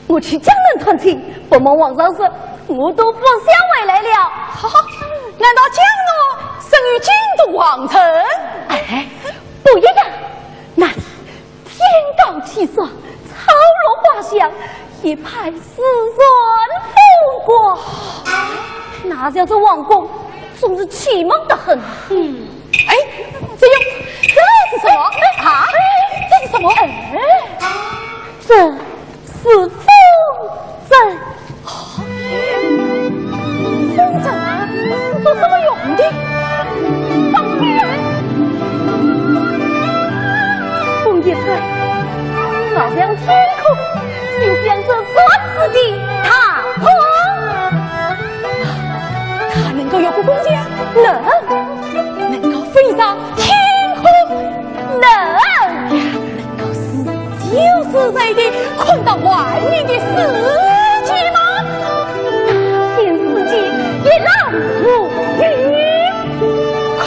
我去江南探亲，不瞒皇上说，我都不想回来了。哈哈，难道江南胜于京都皇城？哎，不一样，那里 天高气爽，草绿花香，一派诗簪风光。那叫这王宫，总是寂寞得很。嗯。哎，这又，这是什么？啊，这是什么？哎，这是风 筝。风筝是做什么用的？放开！风一吹，好像天空，就像这桌子的大风。它能够越过宫墙？能。能够飞上天空？能。 能够自由自在地看到外面的世界吗？大千世界一览无余。快，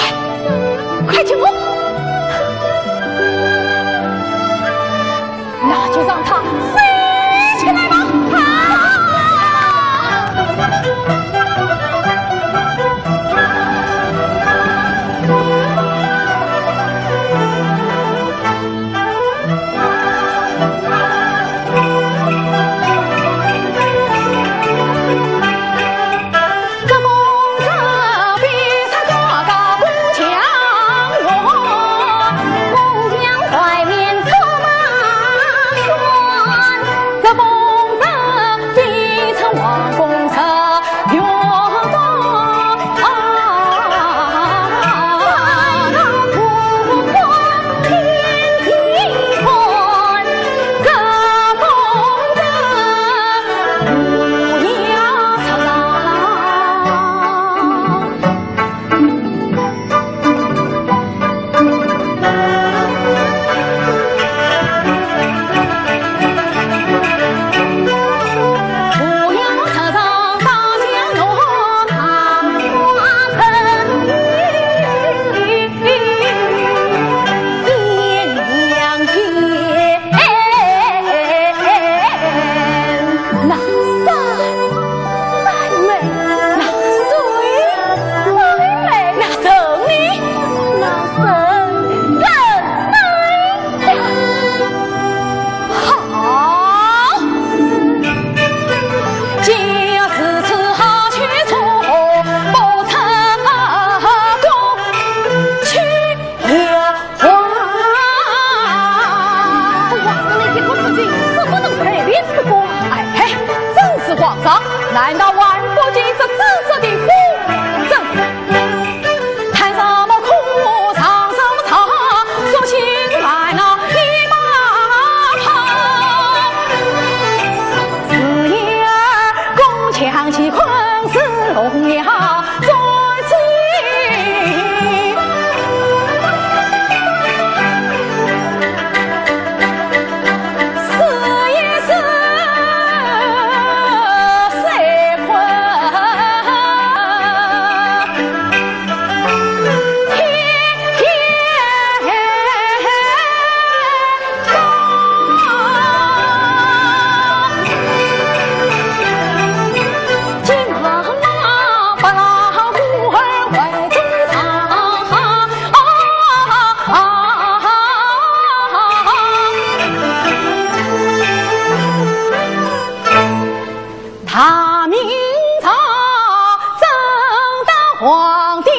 皇帝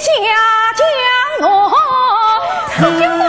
下江南，